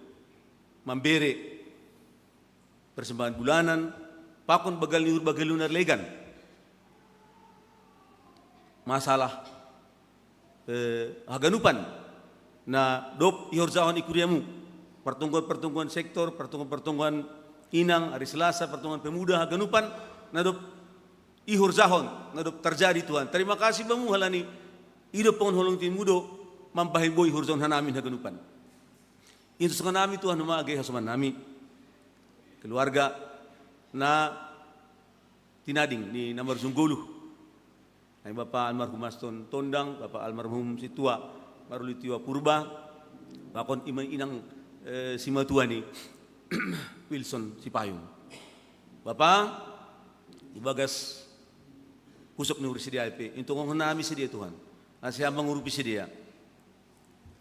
mambere persembahan bulanan, pakon bagal ni uhur bagal ni na legan. Masalah eh, haganupan na dob ihorjahon i kuriamu. Partonggoan-partonggoan sektor, partonggoan-partonggoan inang, ari Selasa, partonggoan pemuda haganupan na dob ihorjahon, na dob tarjadi Tuhan. Tarima kasi bamu halani idop pangon holong timu do mambahen boi ihorjahon hanami haganupan. Iondoskan hanami Tuhan ma age hasoman nami. Keluarga na tinading ni na marujung goluh. Nami Bapa almarhum Aston Tondang, Bapa almarhum sintua Maruli Tiwa Purba, pakon ima inang eh, simatua ni Wilson Sipayung. Bapa, ibagas pusok ni uhur sidea pe, intongon hanami sidea Tuhan. Ase ham mangurupi sidea.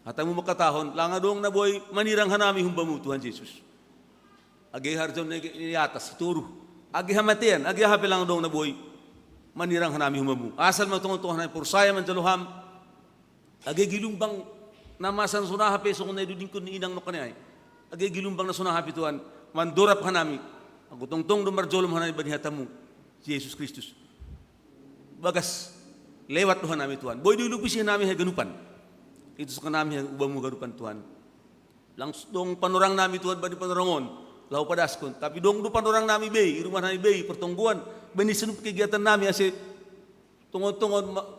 Hatamu mangkatahon, langa dong na boi manirang hanami humbamu Tuhan Jesus. Age harjaon na i atas, i toruh. Age hamatean, age aha pe langa dong na boi manirang hanami humbamu. Asal ma tongon-tongon hanami porsaya manjalo ham. Age gilumbang na masa na sonaha pe songon na idudingkon ni inang nongkan ni ai. Age gilumbang na sonaha pe Tuhan, mandorap hanami. Anggo tongtong do marjolom hanami bani hatamu, Jesus Kristus. Bagas lewat do hanami Tuhan. Boi do ilupisi hanami haganupan. Iondoskan hanami ubamu ganupan Tuhan. Lang dong panorang nami Tuhan bani panorang on. Laho padaskon. Tapi dong do panorang nami bei, i rumah nami bei, pertonggoan. Bani senup kegiatan nami ase tongon-tongon ma-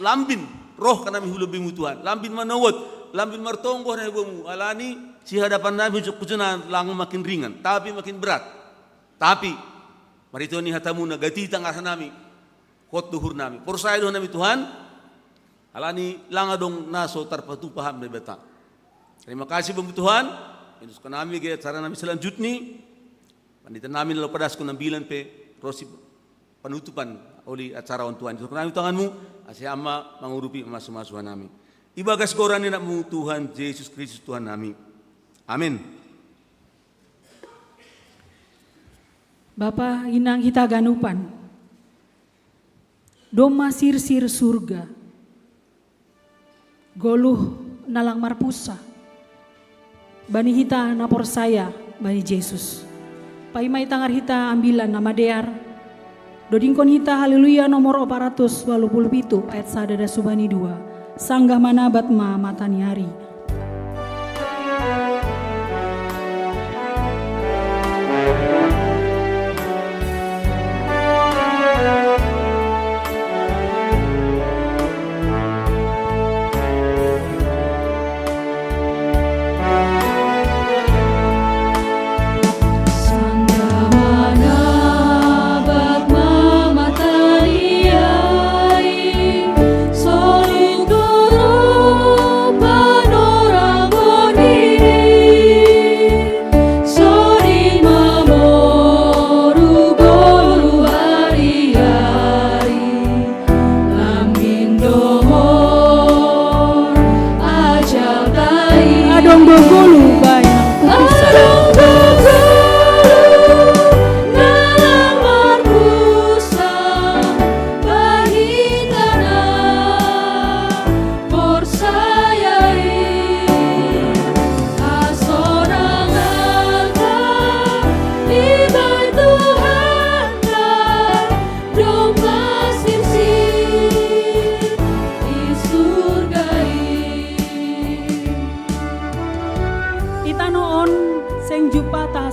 lambin roh hanami hu lambemu Tuhan. Lambin manowot, lambin martonggo hanami bomu. Alani sihadapan nami hujung-hujunan lang makin ringan, tapi makin berat. Tapi marhitehon ni hatamu na gati tangar hanami. Hot do uhur nami. Porsaya do hanami Tuhan. Alani lang adong na so tarpatupa ham Debata. Terima kasih bamu Tuhan. Iondoskan nami age acara nami selanjutni. Pandita nami laho padaskon ambilan pe ro si panutupan oli acara on Tuhan. Iondoskan nami tanganmu ase ham ma mangurupi mamasu-masu hanami. Ibagas goran ni anakmu Tuhan Jesus Kristus Tuhan nami. Amin. Bapa inang hita ganupan. Domma sirsir surga. Goluh na lang marpunsa. Bani hita na porsaya bani Jesus. Paima itangar hita ambilan na madear. Dodingkon hita Haleluya nomor opat ratus walu pulu pitu ayat sada das subani dua. Sanggah manabat ma mata ni ari.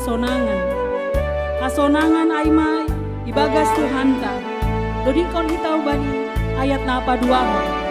Sonangan. Hasonangan ai ma ibagas Tuhanta. Dodingkon hita hubani Ayat na paduahon.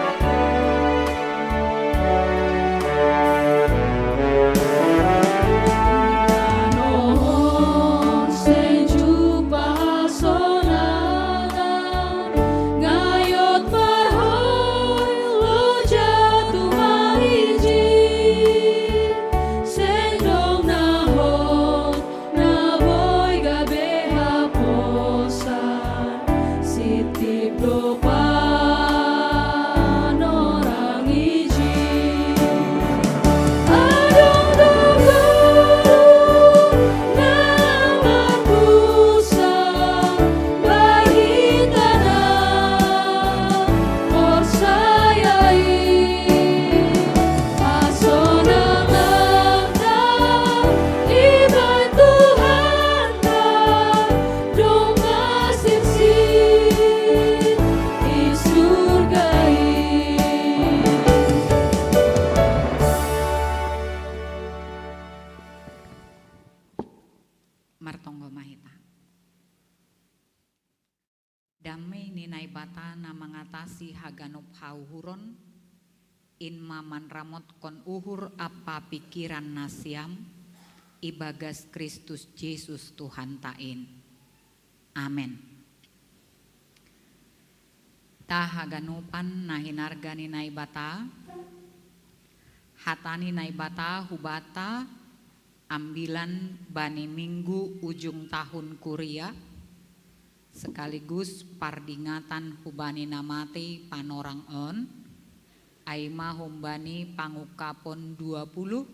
Martonggo ma hita. Dame ni Naibata na mangatasi haganup hauhuron, in ma manramotkon uhur ampa pikiran nasiam, ibagas Kristus Jesus Tuhanta in. Amen. Haganupan na hinarga ni Naibata, hata ni Naibata hubata, ambilan bani minggu ujung tahun kuria, sekaligus pardingatan hubani na matei panorang on, ai ma humbani Pangungkapon dua puluh,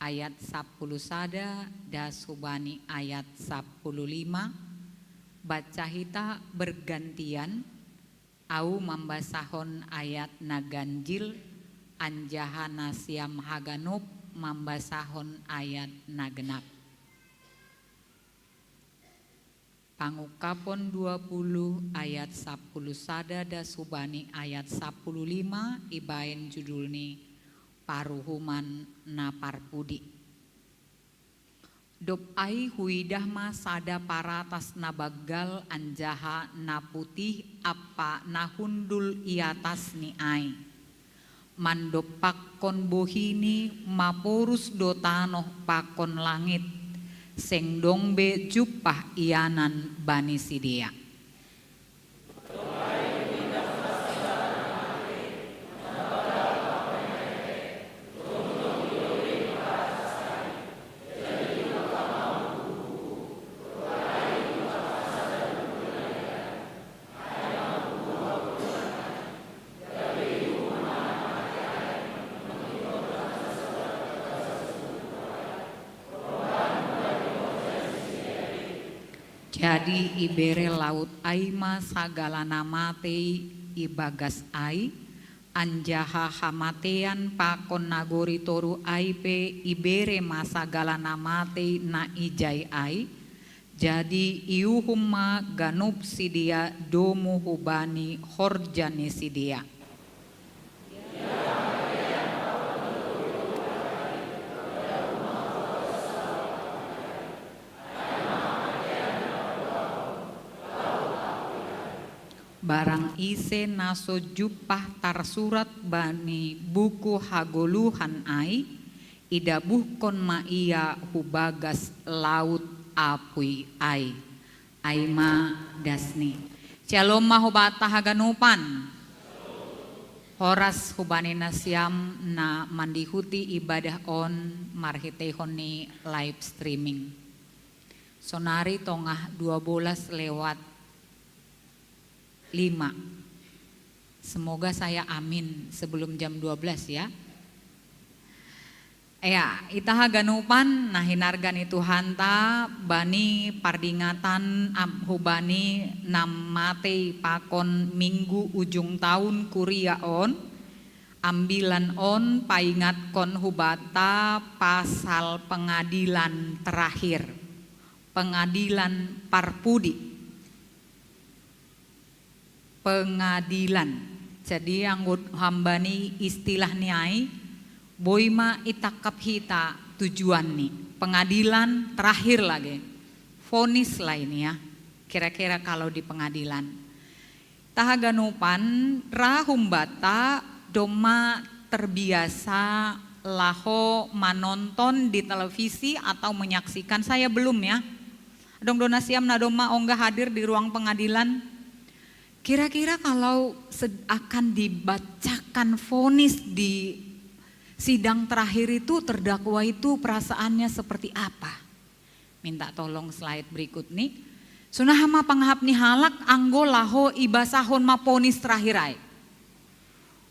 ayat sapuluh sada das hubani ayat sapuluh lima, baca hita bergantian, au mambasahon ayat na ganjil, anjaha nasiam haganup mambasahon ayat na genap. Pangungkapon dua puluh ayat sapuluh sada das hubani ayat sapuluh lima ibaen judul ni Paruhuman na Parpudi. Dob ai huidah ma sada paratas na banggal anjaha na putih ampa na hundul i atasni ai. Mandompakkon bohini maporus do tanoh pakon langit, seng dong be jumpah ianan bani sidea. Jadi ibere laut ai ma sagala na matei ibagas ai, anjaha hamatean pakon nagori toruh ai pe ibere ma sagala na matei na ijai ai, jadi iuhum ma ganup sidea domu hubani horja ni sidea. Barang ise na so jumpah tarsurat bani buku hagoluhan ai, idabuhkon ma ia hu bagas laut apui ai. Ai ma dasni. Syalom ma hubanta haganupan. Horas hubani nasiam na mandihuti ibadah on marhiteihon ni live streaming. Sonari tongah dua belas lewat lima. Semoga saya amin sebelum jam dua belas ya. Ya, ita haganupan na hinarga ni Tuhanta bani pardingatan am hubani na matei pakon minggu ujung tahun kuria on, ambilan on paingatkon hubanta pasal pengadilan terakhir. Pengadilan parpudi. Pengadilan. Jadi anggo hambani istilah ni ai, boi ma itangkap hita tujuan ni. Pengadilan terakhir lagi. Vonis lah ini ya. Kira-kira kalau di pengadilan. Tahaganupan, ra humbata domma terbiasa laho manonton di televisi atau menyaksikan, saya belum ya. Dong dona siam na domma ongga hadir di ruang pengadilan. Kira-kira kalau akan dibacakan vonis di sidang terakhir itu, terdakwa itu perasaannya seperti apa? Minta tolong slide berikut nih. Sunaha ma pangahap ni halak anggo laho ibasahon ma vonis terakhir ai.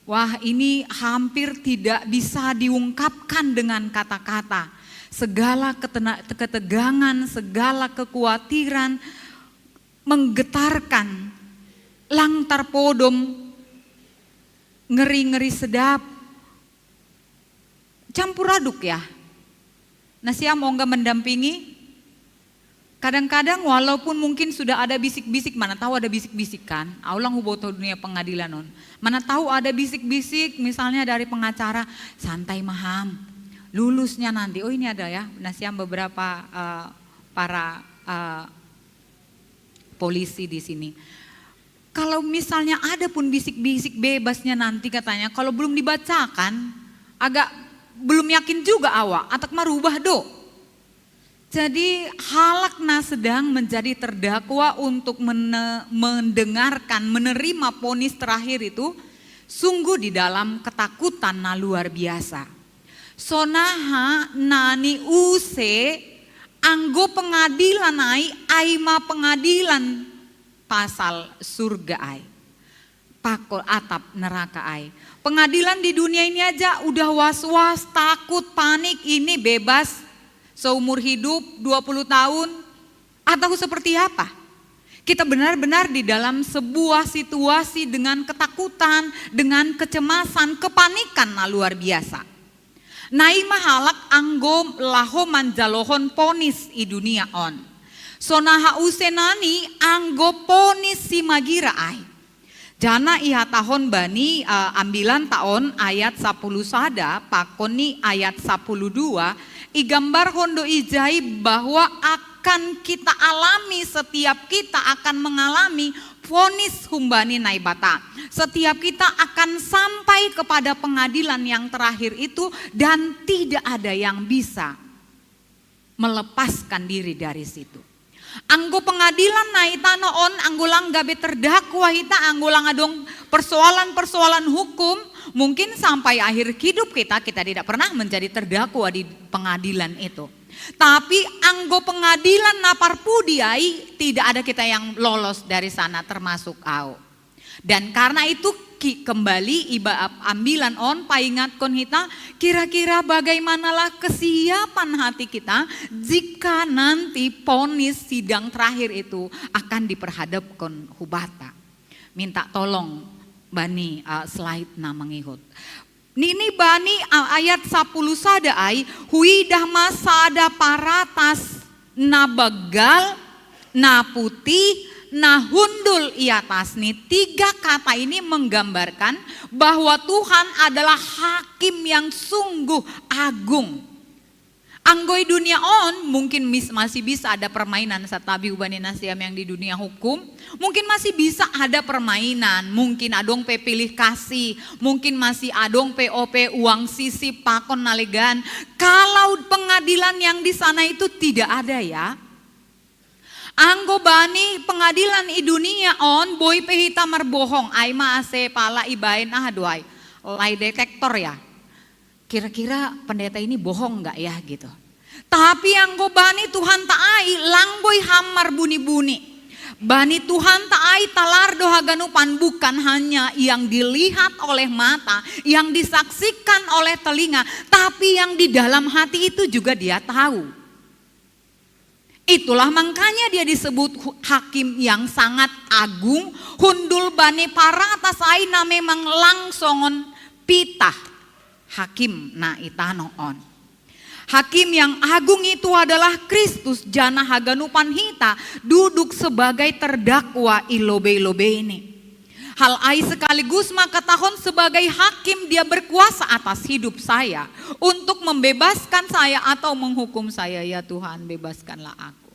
Wah, ini hampir tidak bisa diungkapkan dengan kata-kata. Segala ketegangan, segala kekhawatiran menggetarkan, lang tarpodom, ngeri-ngeri sedap, campur aduk ya. Nah, siam ongga mendampingi. Kadang-kadang walaupun mungkin sudah ada bisik-bisik, mana tahu ada bisik-bisik kan. Aulang huboto dunia pengadilan on. Mana tahu ada bisik-bisik misalnya dari pengacara, santai maham. Lulusnya nanti, oh ini ada ya, nah siam beberapa uh, para uh, polisi di sini. Kalau misalnya ada pun bisik-bisik bebasnya nanti katanya, kalau belum dibacakan, agak belum yakin juga awak, atak marubah do. Jadi halak na sedang menjadi terdakwa untuk mendengarkan, menerima vonis terakhir itu sungguh di dalam ketakutan na luar biasa. Sonaha nani use anggo pengadilan ai, ai ma pengadilan pasal surga ai, pakol atap neraka ai. Pengadilan di dunia ini aja udah was-was, takut, panik, ini bebas seumur hidup dua puluh tahun atau seperti apa? Kita benar-benar di dalam sebuah situasi dengan ketakutan, dengan kecemasan, kepanikan na luar biasa. Nai ma halak anggo laho manjalohon vonis i dunia on. Sonaha use nani anggo vonis simagira ai. Jana ihatahon bani uh, ambilan taon ayat sapuluh sada pakon ni ayat sapuluh dua, igambarhon do ijai bahwa akan kita alami, setiap kita akan mengalami vonis humbani Naibata. Setiap kita akan sampai kepada pengadilan yang terakhir itu dan tidak ada yang bisa melepaskan diri dari situ. Anggo pengadilan na i tano on, anggo lang gabe terdakwa hita, anggo lang adong persoalan-persoalan hukum, mungkin sampai akhir hidup kita, kita tidak pernah menjadi terdakwa di pengadilan itu. Tapi anggo pengadilan na parpudi ai, tidak ada kita yang lolos dari sana, termasuk au. Dan karena itu kembali iba ambilan on paingatkon hita, kira-kira bagaimanalah kesiapan hati kita jika nanti vonis sidang terakhir itu akan diperhadapkan hubata. Minta tolong bani uh, slide na mengihut. Nini bani ayat sapuluh sada ai, huidah ma sada paratas na banggal, na putih, na hundul i atas ni. Tiga kata ini menggambarkan bahwa Tuhan adalah hakim yang sungguh agung. Anggo i dunia on mungkin masih bisa ada permainan satabi hubani nasiam yang di dunia hukum. Mungkin masih bisa ada permainan, mungkin adong pe pilih kasih, mungkin masih adong pe ope uang sisi pakon nalegan. Kalau pengadilan yang di sana itu tidak ada ya. Anggo bani pengadilan i dunia on boi pe hita marbohong, ai ma ase pala ibaen aha do ai, lie detector ya. Kira-kira pendeta ini bohong nggak ya gitu. Tapi anggo bani Tuhanta ai lang boi ham marbuni-buni. Bani Tuhanta ai talar do haganupan, bukan hanya yang dilihat oleh mata, yang disaksikan oleh telinga, tapi yang di dalam hati itu juga dia tahu. Itulah makanya dia disebut hakim yang sangat agung, hundul bani paratas ai na memang lang songon pitah hakim na i tano on. Hakim yang agung itu adalah Kristus, jana haganupan hita duduk sebagai terdakwa i lobei-lobeini. Hal ai sekaligus ma katahon sebagai hakim, dia berkuasa atas hidup saya untuk membebaskan saya atau menghukum saya. Ya Tuhan, bebaskanlah aku.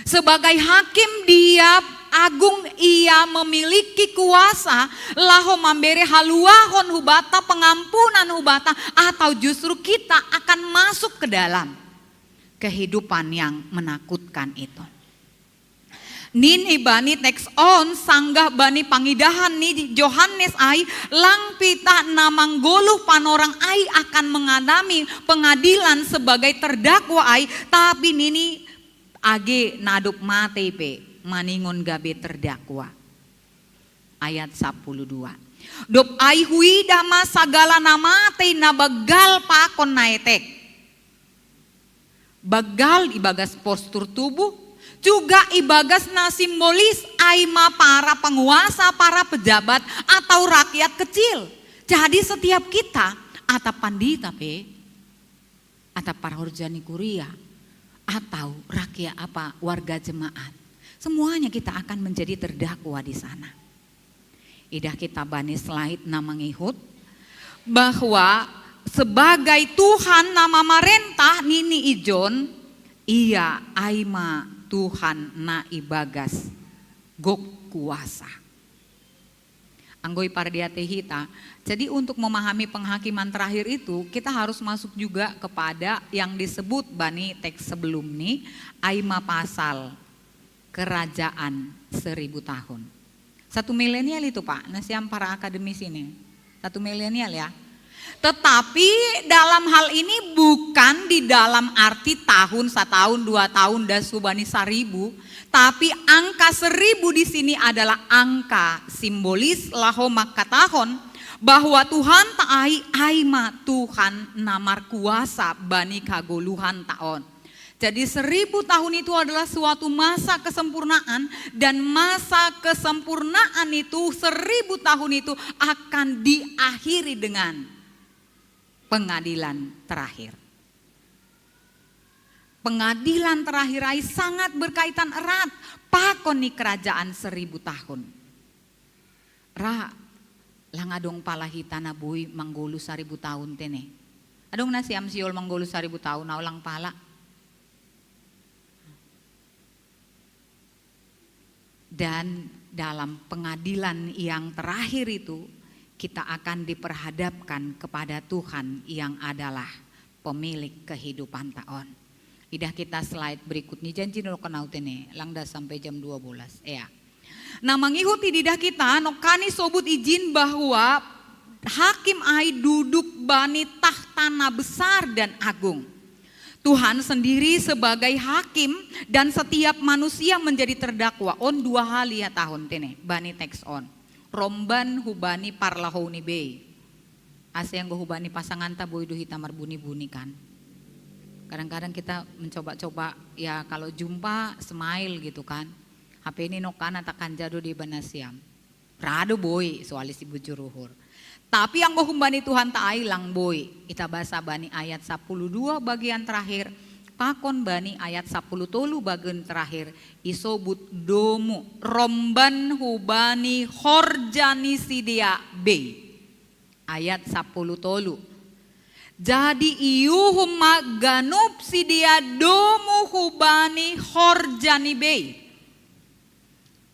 Sebagai hakim dia agung, ia memiliki kuasa, laho mambere haluahon hubata, pengampunan hubata, atau justru kita akan masuk ke dalam kehidupan yang menakutkan itu. Nini bani teks on, sanggah bani pangidahan ni Johannes ai, lang pitah na manggoluh panorang ai akan mengalami pengadilan sebagai terdakwa ai, tapi nini age nadop matei pe maningon gabe terdakwa. Ayat sapuluh dua. Dob ai huidah ma sagala na matei na begal pakon na etek. Begal ibagas postur tubuh, juga ibagas na simbolis ai ma para penguasa, para pejabat, atau rakyat kecil. Jadi setiap kita, atap pandita pe, atap parhorja ni kuria, atau rakyat apa warga jemaat, semuanya kita akan menjadi terdakwa di sana. Idah kita bani slide na mangihut bahwa sebagai Tuhan na mamarentah nini ijon, ia ai ma Tuhan na ibagas gok kuasa. Anggoi pardiate hita. Jadi untuk memahami penghakiman terakhir itu, kita harus masuk juga kepada yang disebut bani teks sebelum ni, ai ma pasal kerajaan seribu tahun. Satu milenial itu, Pak, nasiam para akademis ini. Satu milenial ya. Tetapi dalam hal ini bukan di dalam arti tahun, satahun, dua tahun, das hubani saribu, tapi angka seribu di sini adalah angka simbolis laho mangkatahon bahwa Tuhan ta ai, ai ma Tuhan na markuasa bani kagoluhan ta on. Jadi seribu tahun itu adalah suatu masa kesempurnaan, dan masa kesempurnaan itu, seribu tahun itu akan diakhiri dengan pengadilan terakhir. Pengadilan terakhir ai sangat berkaitan erat pakon ni kerajaan seribu tahun. Ra, lang adong pala hita na boi manggoluh saribu tahun te ne. Adong nasiam sihol manggoluh saribu tahun, au lang pala. Dan dalam pengadilan yang terakhir itu, kita akan diperhadapkan kepada Tuhan yang adalah pemilik kehidupan ta on. Idah kita slide berikutnya, janji no kenau te ne, lang das sampai jam dua belas. Ya. Na mangihut i idah kita, no kani sobut ijin bahwa hakim ai duduk bani tahta na besar dan agung. Tuhan sendiri sebagai hakim dan setiap manusia menjadi terdakwa. On dua hal ia tahun te ne, bani teks on. Romban hubani parlahou ni bei. Asa anggo hubani pasanganta boi do hita marbuni-buni kan. Kadang-kadang kita mencoba-coba ya kalau jumpa smile gitu kan. Hape ni nokana takan jado di banasiam. Ra do boi, soalis i bujur uhur. Tapi anggo humbani Tuhan ta ai lang boi. Ita basa bani ayat sapuluh dua bagian terakhir, pakon bani ayat sapuluh tolu bagian terakhir, isobut domu romban hubani horja ni sidea bei. Ayat sapuluh tolu. Jadi iuhum ma ganup sidea domu hubani horja ni bei.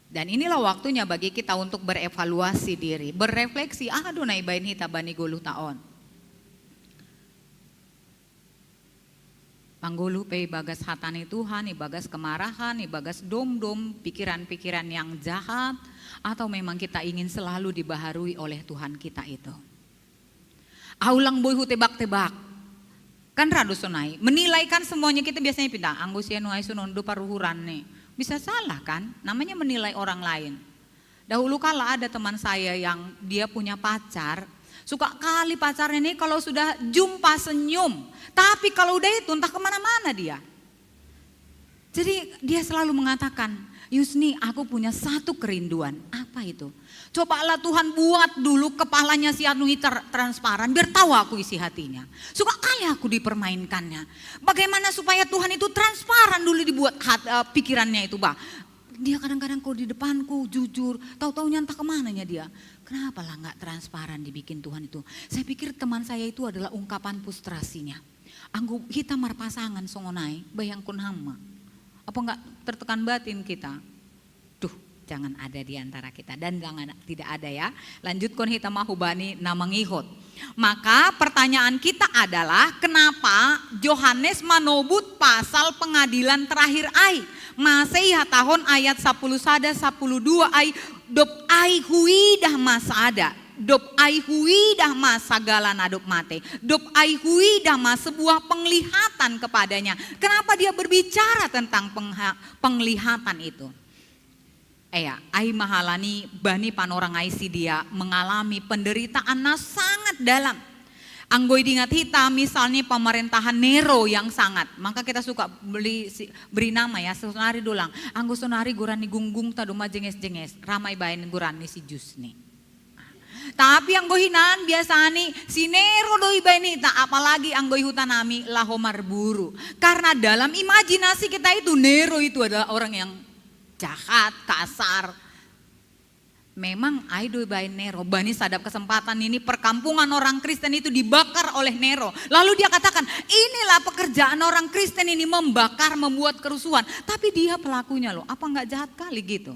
Dan inilah waktunya bagi kita untuk berevaluasi diri, berefleksi, ah, adong na ibaen hita bani goluh ta on. Manggoluh pe ibagas hata ni Tuhan, ibagas kemarahan, ibagas domdom, pikiran-pikiran yang jahat, atau memang kita ingin selalu dibaharui oleh Tuhan kita itu. Au lang boi hutebak-tebak. Kan ra do sonai. Menilai kan semuanya kita biasanya pindah. Anggo si anu ai sonon do paruhuran ne. Bisa salah kan? Namanya menilai orang lain. Dahulu kala ada teman saya yang dia punya pacar. Suka kali pacarnya nih kalau sudah jumpa senyum. Tapi kalau udah itu entah kemana-mana dia. Jadi dia selalu mengatakan, "Yusni, aku punya satu kerinduan." "Apa itu?" "Cobalah Tuhan buat dulu kepalanya si anu ini ter-, transparan, biar tahu aku isi hatinya. Suka kali aku dipermainkannya. Bagaimana supaya Tuhan itu transparan dulu dibuat hat-, eh, pikirannya itu, bah?" Dia kadang-kadang kalau di depanku jujur, tahu-taunya entah kemananya dia. Kenapa lah nggak transparan dibikin Tuhan itu? Saya pikir teman saya itu adalah ungkapan frustrasinya. Anggo hita marpasangan songon ai, bayangkon hamu ma. Apa nggak tertekan batin kita? Duh, Jangan ada di antara kita. Dan jangan, tidak ada ya. Lanjutkon hita ma hubani na mangihut. Maka pertanyaan kita adalah, kenapa Yohanes manobut pasal pengadilan terakhir ai? Masa iha tahun ayat sapuluh sada, sapuluh dua ai, dop ai huidah masa ada. Dop ai huidah ma sagala na dop mate. Dop ai huidah ma sebuah penglihatan kepadanya. Kenapa dia berbicara tentang pengha- penglihatan itu? Ea, ai mahalani bani panorang ai si dia mengalami penderitaan na sangat dalam. Anggo idingat hita misalnya pemerintahan Nero yang sangat, maka kita suka beli si- beri nama ya, sonari dolang. Anggo sonari goran ni gunggungta do ma jenges-jenges, ra ma ibaen goran ni si Jus ni. Tapi anggo hinan biasani si Nero do ibaen hita, apalagi anggo ihuta nami laho marburu. Karena dalam imajinasi kita itu Nero itu adalah orang yang jahat, kasar. Memang ai do ibaen Nero, bani sadap kesempatan ini perkampungan orang Kristen itu dibakar oleh Nero. Lalu dia katakan, inilah pekerjaan orang Kristen ini, membakar, membuat kerusuhan. Tapi dia pelakunya loh, apa nggak jahat kali gitu?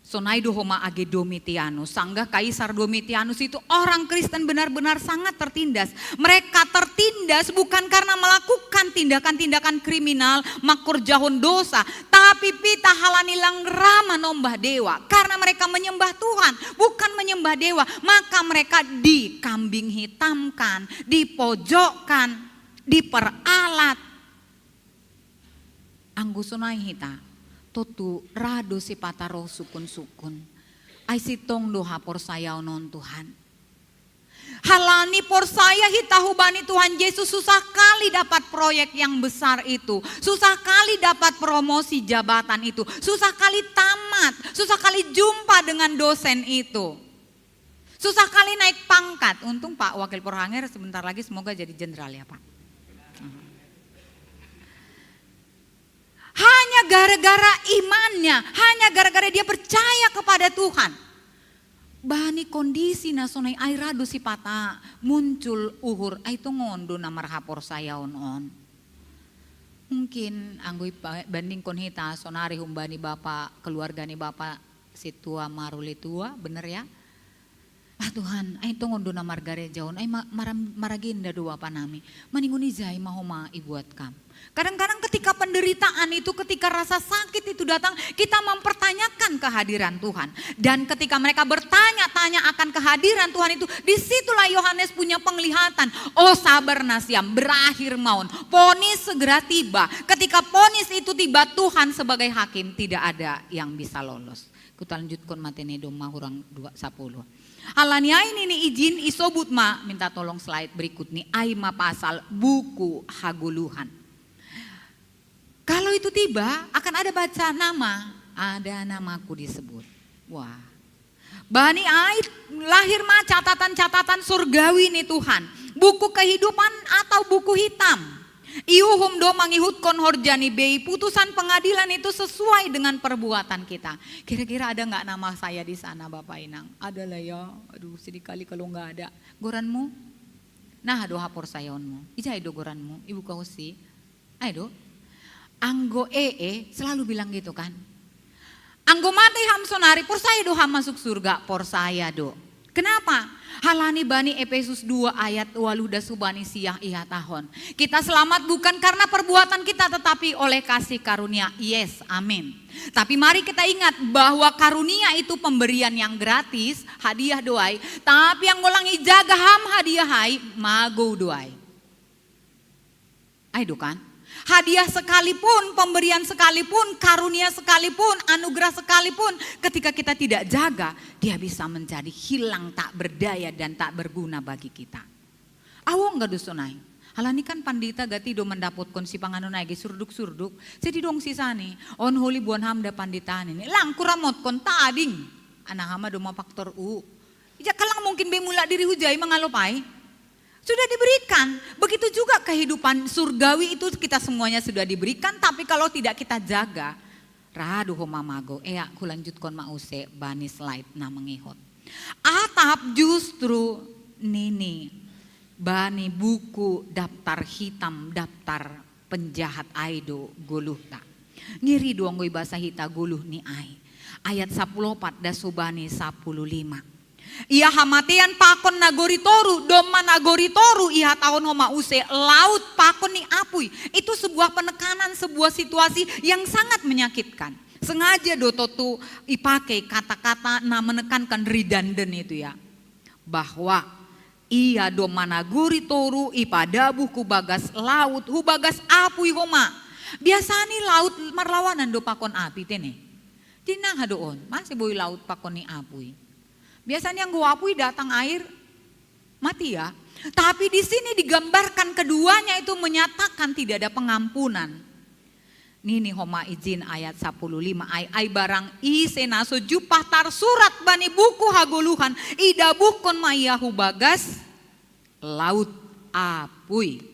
Sonai do homa age Domitianus, sanggah Kaisar Domitianus itu orang Kristen benar-benar sangat tertindas. Mereka tertindas bukan karena melakukan tindakan-tindakan kriminal, makorjahon dosa, tapi pita halani lang ra manombah dewa. Karena mereka menyembah Tuhan, bukan menyembah dewa, maka mereka dikambing hitamkan, dipojokkan, diperalat. Anggo sonai hita, tontu ra do sipata roh sukun-sukun. Ai sintong do haporsayaon on Tuhan. Halani porsaya hita hubani Tuhan Yesus, susah kali dapat proyek yang besar itu. Susah kali dapat promosi jabatan itu. Susah kali tamat. Susah kali jumpa dengan dosen itu. Susah kali naik pangkat. Untung Pak Wakil Porhanger sebentar lagi semoga jadi jenderal ya Pak. Hanya gara-gara imannya, hanya gara-gara dia percaya kepada Tuhan. Bani kondisi na sonai ai ra do sipata muncul uhur, ai tongon do na marhaporsayaon on. Mungkin anggo ibandingkon hita sonari humbani bapa, keluarga ni bapa sintua maruli tua, bener ya? Ah Tuhan, ai tongon do na margareja on, ai ma- mara- maragenda do bapa nami. Maningon ijai ma homa ibuat Kam. Kadang-kadang ketika penderitaan itu, ketika rasa sakit itu datang, kita mempertanyakan kehadiran Tuhan. Dan ketika mereka bertanya-tanya akan kehadiran Tuhan itu, disitulah Yohanes punya penglihatan. Oh sabar nasiam, berakhir maon. Ponis segera tiba. Ketika ponis itu tiba, Tuhan sebagai hakim, tidak ada yang bisa lolos. Kuta lanjutkon matene doma hurang dua sapuluh. Halani ai nini ijin isobut ma, minta tolong slide berikut ni, ai ma pasal buku hagoluhan. Kalau itu tiba, akan ada baca nama, ada namaku disebut. Wah. Bani ai lahir ma catatan-catatan surgawi ni Tuhan. Buku kehidupan atau buku hitam. Iuhum do mangihutkon horja ni bei, putusan pengadilan itu sesuai dengan perbuatan kita. Kira-kira ada nggak nama saya di sana Bapak Inang? Ada lah ya. Aduh sedih kali kalau nggak ada. Goranmu? Nah do haporsayaonmu. Ijai do goranmu? Ibuka husi. Ai do. Anggo ee selalu bilang gitu kan. Anggo mate ham sonari, porsaya do ham masuk surga? Porsaya do. Kenapa? Halani bani Efesus dua ayat waluh das hubani sia ihatahon. Kita selamat bukan karena perbuatan kita tetapi oleh kasih karunia. Yes, amin. Tapi mari kita ingat bahwa karunia itu pemberian yang gratis, hadiah do ai. Tapi anggo lang ijaga ham hadiah ai, magou do ai. Ai do kan? Hadiah sekalipun, pemberian sekalipun, karunia sekalipun, anugerah sekalipun, ketika kita tidak jaga, dia bisa menjadi hilang, tak berdaya dan tak berguna bagi kita. Awo nggak do sonai? Halani kan pandita gati do mandapotkon sipanganon ai ge surduk-surduk. Jadi dong sisani, on holi buan ham da pandita nini. Lang kuramotkon tading. Ana hama do ma faktor u. Ija kalang mungkin be mulak diri hujai mangalop ai. Sudah diberikan. Begitu juga kehidupan surgawi itu kita semuanya sudah diberikan, tapi kalau tidak kita jaga, ra do homa magou. Ea, kulanjutkon ma use bani slide na mangihut. Atap justru nini bani buku daftar hitam, daftar penjahat ai do goluhta. Ngeri do anggo ibasa hita goluh ni ai. Ayat sapuluh opat das hubani sapuluh lima. Ia hamatean pakon nagori toru, domma nagori toru ia tahun homa use laut pakon ni apui. Itu sebuah penekanan, sebuah situasi yang sangat menyakitkan. Sengaja do totu ipake kata-kata na menekankan redundant itu ya. Bahwa ia domma nagori toru ipadabuh ku bagas laut, hu bagas apui homa. Biasani laut marlawanan do pakon api tene. Tinang hadoon, masih boi laut pakon ni apui. Biasanya anggo apui datang air, mati ya. Tapi di sini digambarkan keduanya itu menyatakan tidak ada pengampunan. Nini homa ijin ayat sapuluh lima ai, ai barang ise na so jumpah tarsurat bani buku hagoluhan, idabuhkon ma ia hu bagas laut apui.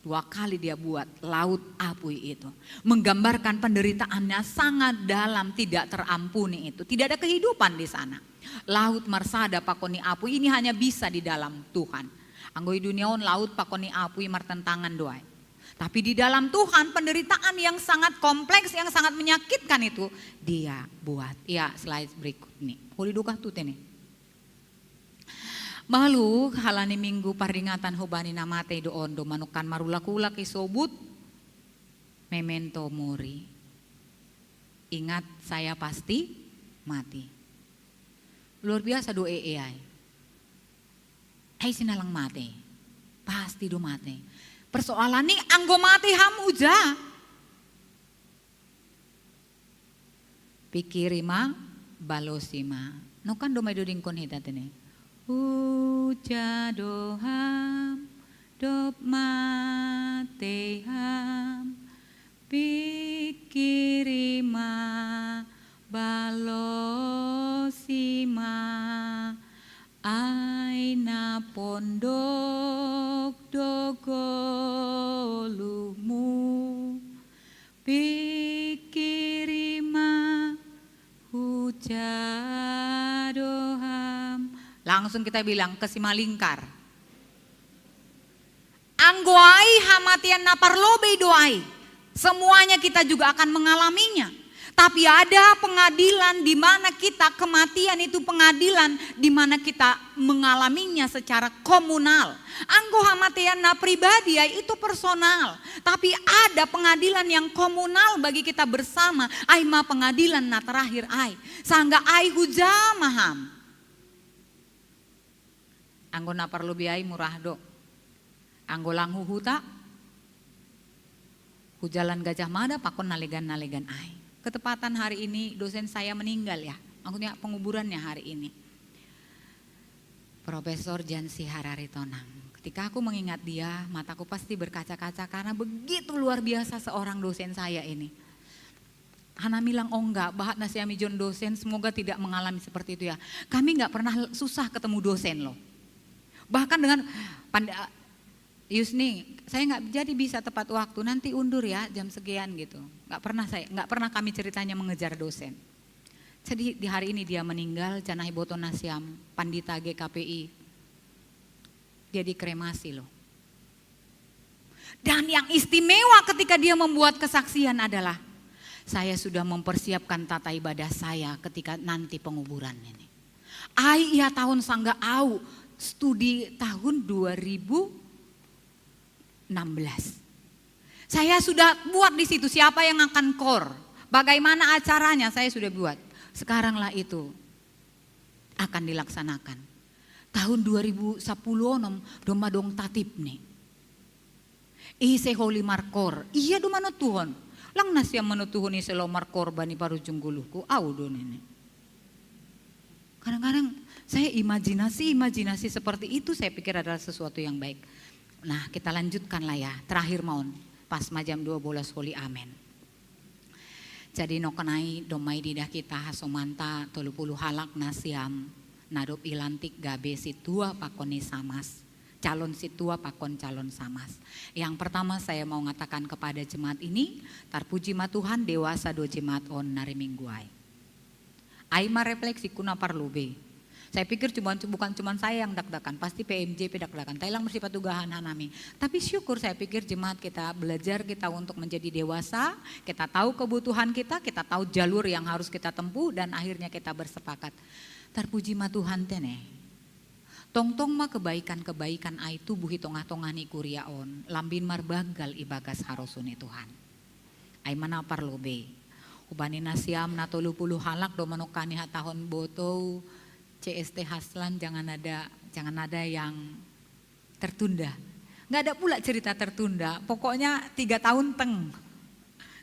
Dua kali dia buat laut apui itu. Menggambarkan penderitaannya sangat dalam, tidak terampuni itu. Tidak ada kehidupan di sana. Laut marsada pakon ni apui ini hanya bisa di dalam Tuhan. Anggo i dunia on laut pakon ni apui martentangan do ai. Tapi di dalam Tuhan penderitaan yang sangat kompleks, yang sangat menyakitkan itu dia buat. Ya, slide berikut nih. Holi do kah tu tene. Malu halani minggu peringatan hubani na mate do on do manukkan marulak-ulak isobut memento mori. Ingat saya pasti mati. Luar biasa do ee ai. Ai sinalang mate. Pasti do mate. Persoalan ni anggo mate ham uja. Pikiri ma, balosi ma. Nokkan do mai dodingkon hita tene. Uja do ham, dop mate ham. Pikiri ma, balosi ma. Ai na pondok do goluhmu. Pikiri ma, uja do ham. Langsung kita bilang ke Simalingkar. Anggo ai hamatean na parlobei do ai. Semuanya kita juga akan mengalaminya. Tapi ada pengadilan di mana kita, kematian itu pengadilan di mana kita mengalaminya secara komunal. Anggo hamatean na pribadi ai itu personal. Tapi ada pengadilan yang komunal bagi kita bersama. Ai ma pengadilan na terakhir ai. Sangga ai uja ma ham. Anggo na parlobei ai murah do. Anggo lang hu huta, hu jalan Gajah Mada pakon na legan-na legan ai. Ketepatan hari ini dosen saya meninggal ya. Maksudnya penguburannya hari ini. Profesor Jan Siharari Tonang. Ketika aku mengingat dia, mataku pasti berkaca-kaca karena begitu luar biasa seorang dosen saya ini. Hana milang, oh enggak, bahat nasiam ijon dosen, semoga tidak mengalami seperti itu ya. Kami enggak pernah susah ketemu dosen loh. Bahkan dengan panda, Yusni, saya nggak jadi bisa tepat waktu, nanti undur ya jam sekian gitu. Nggak pernah saya, nggak pernah kami ceritanya mengejar dosen. Jadi di hari ini dia meninggal, janah iboto nasiam, pandita G K P I. Dia dikremasi loh. Dan yang istimewa ketika dia membuat kesaksian adalah, saya sudah mempersiapkan tata ibadah saya ketika nanti penguburan ini. Ai ia tahun sangga au studi tahun dua ribu enam belas. Saya sudah buat di situ siapa yang akan kor, bagaimana acaranya saya sudah buat. Sekaranglah itu akan dilaksanakan. Tahun dua ribu sepuluh onom domma dong tatip ni. Ise holi markor, ia do manotuhon. Lang nasiam manotuhon ise lo markor bani parujung goluhku, au do nini. Kadang-kadang saya imajinasi, imajinasi seperti itu saya pikir adalah sesuatu yang baik. Nah, kita lanjutkan lah ya. Terakhir maun, pas ma jam dua belas holi amen. Jadi noknai domai didah kita hasomanta tolu puluh halak nasiam nadop ilantik gabe situa pakon ni samas, calon situa pakon calon samas. Yang pertama saya mau ngatakan kepada jemaat ini, tarpuji ma Tuhan dewasa do jemaat on nari minggu ai. Ai ma refleksi kuna parlobei. Saya pikir cuma bukan cuma saya yang dak-dakan, pasti P M J P dak-dakan. Thailand bersifat tugahan hanami. Tapi syukur saya pikir jemaat kita belajar kita untuk menjadi dewasa, kita tahu kebutuhan kita, kita tahu jalur yang harus kita tempuh dan akhirnya kita bersepakat. Terpuji ma Tuhan tene. Tongtong ma kebaikan-kebaikan ai tubuh hi tongah-tongah ni kuriaon, lambin marbanggal ibagas harosu ni Tuhan. Ai mana parlobe. Hubani nasiam na tolu puluh halak do manokani hatahon botou C S T Haslan jangan ada jangan ada yang tertunda. Nggak ada pula cerita tertunda. Pokoknya tiga tahun teng.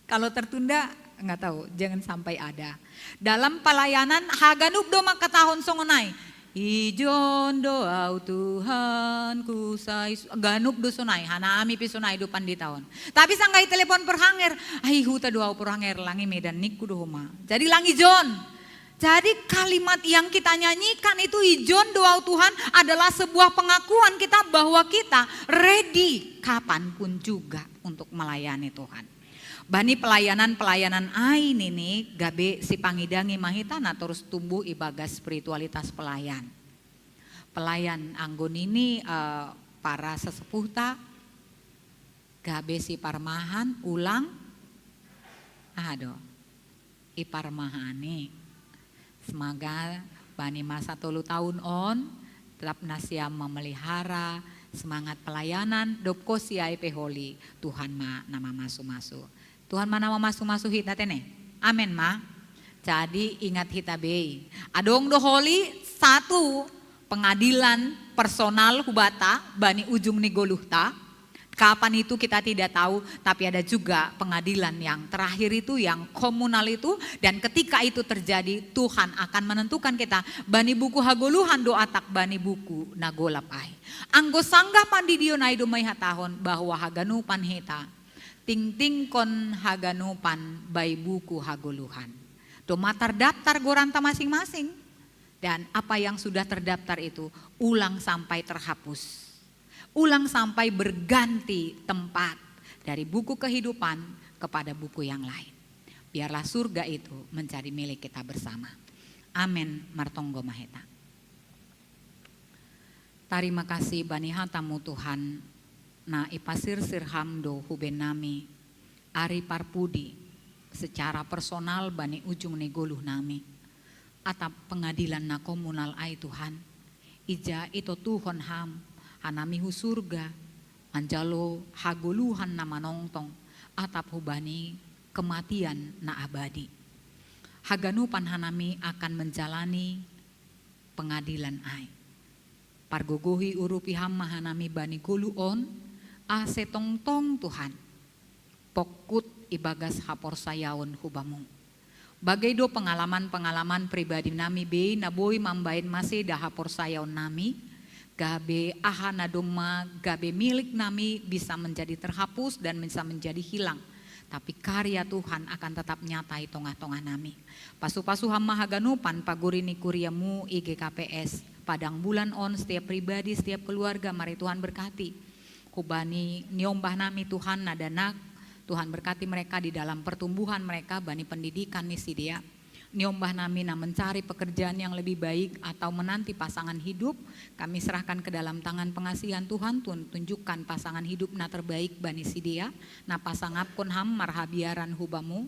Kalau tertunda nggak tahu, jangan sampai ada. Dalam pelayanan haganup do makatahon songonai. Ijon do au Tuhan kusai ganup do sonai hanami pi sonai do panditaon. Tapi sanggai telepon perhanger, ai huta do au perhanger langi medan niku do homa. Jadi langi Jon. Jadi kalimat yang kita nyanyikan itu ijon do au Tuhan adalah sebuah pengakuan kita bahwa kita ready kapanpun juga untuk melayani Tuhan. Bani pelayanan-pelayanan ai nini gabe si pangidangi mahita na terus tumbuh ibagas spiritualitas pelayan. Pelayan anggo nini uh, para sesepuhta gabe si parmahan ulang aduh iparmahani. Semaga bani masa tolu tahun on tetap nasiam memelihara semangat pelayanan dopko siai peholi Tuhan ma nama masu-masu. Tuhan ma nama masu-masu hita tene. Amin ma. Jadi ingat hita bei. Adong do holi satu pengadilan personal hubata bani ujung ni goluhta. Kapan itu kita tidak tahu, tapi ada juga pengadilan yang terakhir itu, yang komunal itu, dan ketika itu terjadi, Tuhan akan menentukan kita. Bani buku hagoluhan do atak bani buku na golap ai. Anggo sanggah pandidion ai do maihatahon bahwa haganupan hita tingtingkon haganupan bai buku hagoluhan. Do ma tardaptar goranta masing-masing. Dan apa yang sudah terdaftar itu ulang sampai terhapus. Ulang sampai berganti tempat dari buku kehidupan kepada buku yang lain. Biarlah surga itu menjadi milik kita bersama. Amin. Martonggo ma hita. Tarima kasih bani hata-Mu Tuhan, na ipasirsir Ham do hubenami ari parpudi secara personal bani ujung ni goluh nami. Atap pengadilan na komunal ai Tuhan, ija itotuhon Ham hanami hu surga manjalo hagoluhan na manongtong atap hubani kematian na abadi. Haganupan hanami akan menjalani pengadilan ai. Pargogohi urupi Ham ma hanami bani goluh on, ase tongtong Tuhan pokkut ibagas haporsayaon hu Bamu. Bagai do pengalaman-pengalaman pribadi nami bei na boi mambaen maseda haporsayaon nami, gabe aha na domma gabe milik nami bisa menjadi terhapus dan bisa menjadi hilang. Tapi karya Tuhan akan tetap nyata i tongah-tongah nami. Pasu-pasu Ham ma haganupan paguri ni kuria-Mu i G K P S Padang Bulan on, setiap pribadi, setiap keluarga, mari Tuhan berkati. Hubani niombah nami Tuhan na danak, Tuhan berkati mereka di dalam pertumbuhan mereka, bani pendidikan ni sidea. Niombah nami na mencari pekerjaan yang lebih baik atau menanti pasangan hidup, kami serahkan ke dalam tangan pengasihan Tuhan, Tuhan tunjukkan pasangan hidup na terbaik bani sidea, na pasangapkon Ham marhabiaran hu Bamu,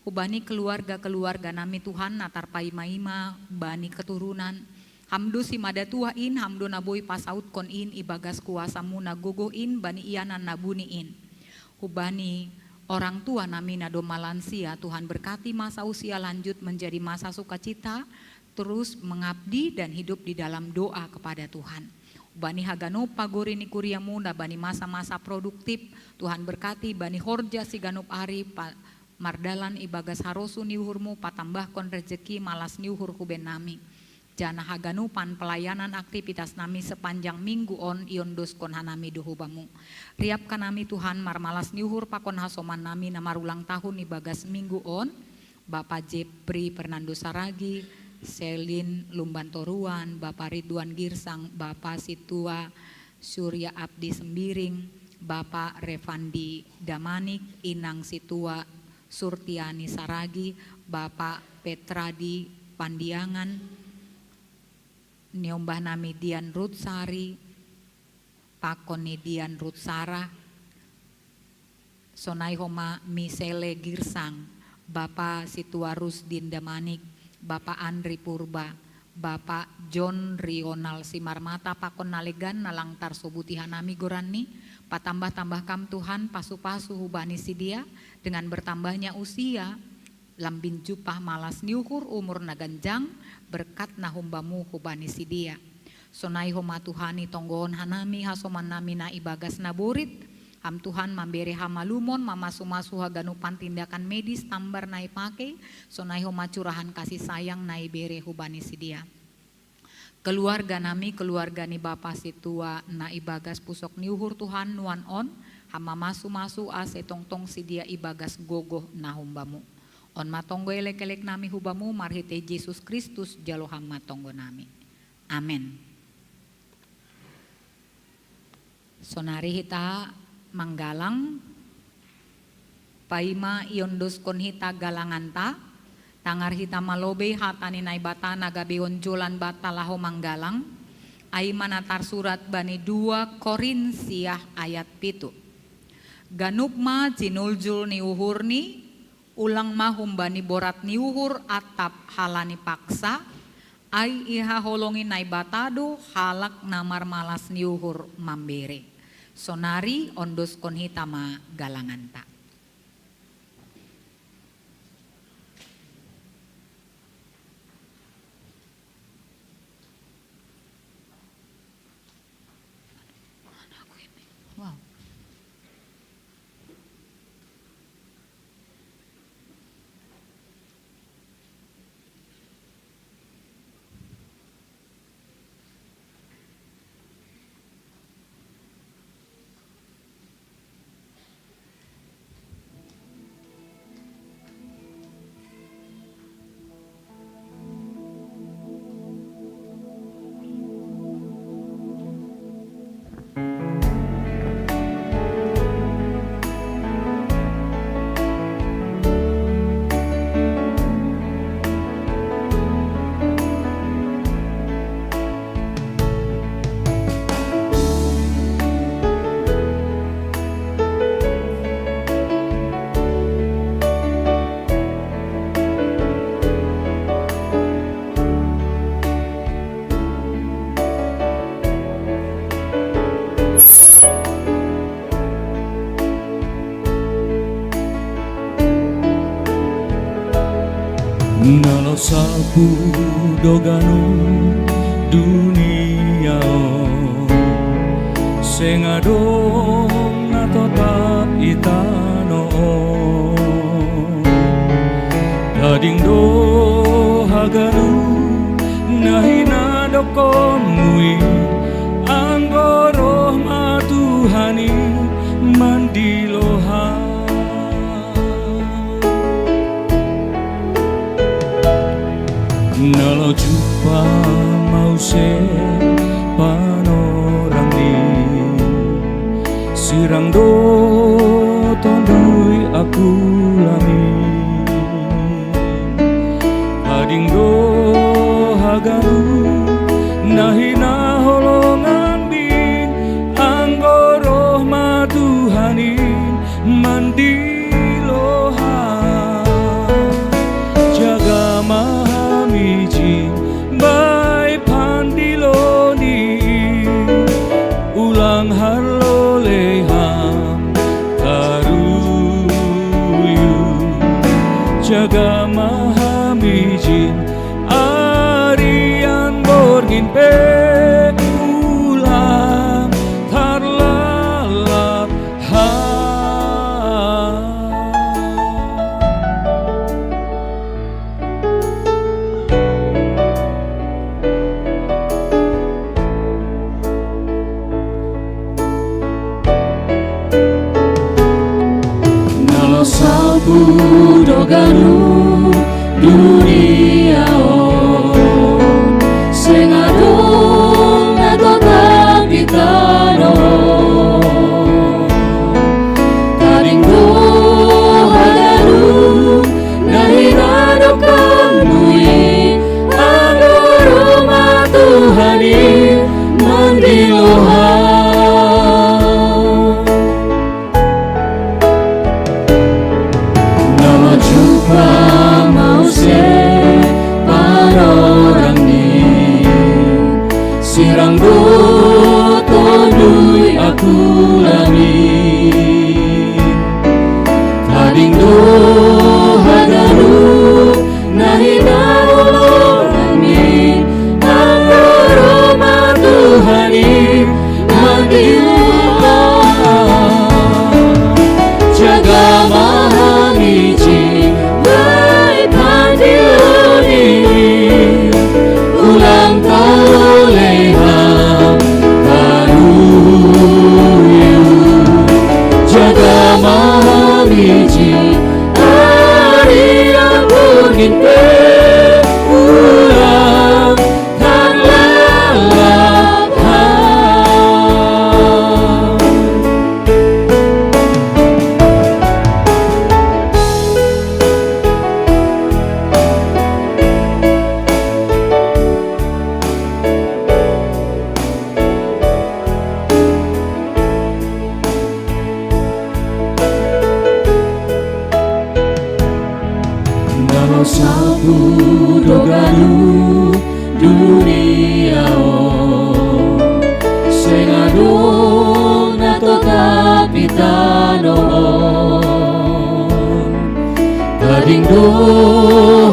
hubani keluarga-keluarga nami Tuhan na tarpaima-ima bani keturunan. Ham do simada tua in, Ham do na boi pasautkon in ibagas kuasa-Mu na gogoh in bani ianan na buni in. Hubani orang tua nami na domma lansia, Tuhan berkati masa usia lanjut menjadi masa sukacita, terus mengabdi dan hidup di dalam doa kepada Tuhan. Bani haganup paguri ni kuria-Mu na bani masa-masa produktif, Tuhan berkati bani horja siganup ari pa, mardalan ibagas harosu ni uhur-Mu, patambahkon rejeki malas ni uhur hubenami. Janah haganupan pelayanan aktivitas nami sepanjang minggu on iondoskon hanami do hu Bamu. Riapkan nami Tuhan marmalas ni uhur pakon hasoman nami na marulang tahun ibagas minggu on, Bapa Jepri Fernando Saragi, Selin Lumban Toruan, Bapa Ridwan Girsang, Bapa Situa Surya Abdi Sembiring, Bapa Revandi Damanik, Inang Situa Surtiani Saragi, Bapa Petradi Pandiangan, Niombah nami Dian Ruth Sari, pakon ni Dian Ruth Sarah, sonai homa Misele Girsang, Bapa Situa Rusdin Damanik, Bapa Andri Purba, Bapa John Rional Simarmata, pakon na legan na lang tarsobuti hanami goranni, patambah-tambah kam Tuhan pasu-pasu hubani sidia, dengan bertambahnya usia, lambin jumpah malas ni uhur, umur na ganjang, berkat na humbamu hubani sidia. Sonai homa Tuhan, itonggohon hanami hasoman nami na ibagas na borit, ham Tuhan mambere hamalumon, mamasu-masu haganupan tindakan medis, tambar na ipake, sonai homa curahan kasih sayang na ibere hubani sidia. Keluarga nami, keluarga ni Bapa Situa na ibagas pusok ni uhur Tuhan nuan on, ham mamasu-masu ase tongtong sidia ibagas gogoh na humbamu. On ma tonggo elek-elek nami hubamu, marhitei Jesus Kristus jalo ham ma tonggo nami. Amen. Sonari hita manggalang, paima iondoskon hita galanganta, tangar hita malobei hata ni Naibata na gabe onjolan banta laho manggalang, ai ma na tarsurat bani dua Korinsia ayat pitu. Ganup ma jinuljul ni uhurni, ulang ma humbani borat ni uhur atap halani paksa, ai ihaholongi Naibata do halak na marmalas ni uhur mambere. Sonari ondoskon hita ma galanganta. Wow. Na lau salpu do ganup dunia on, seng adong na totap i tano on. Tading do haganup na hinadokkonmu i, anggo roh ma Tuhan i mandilo ham. Na lau jumpang muse panorang ni, sirang do Tonduy Akulami. Tading do haganup na hinaholonganmi, anggo roh ma Tuhan i mandilo ham. Jaga ma ham ijin bai pandilo ni, ulang harlolei ham taruyu. Jaga ma ham ijin arian borngin pe ulang tarlalap ham. Na lau salpu do ganup dunia on, seng adong na totap i tano on. Tading do haganup na hinadokkonmu i, anggo roh ma Tuhan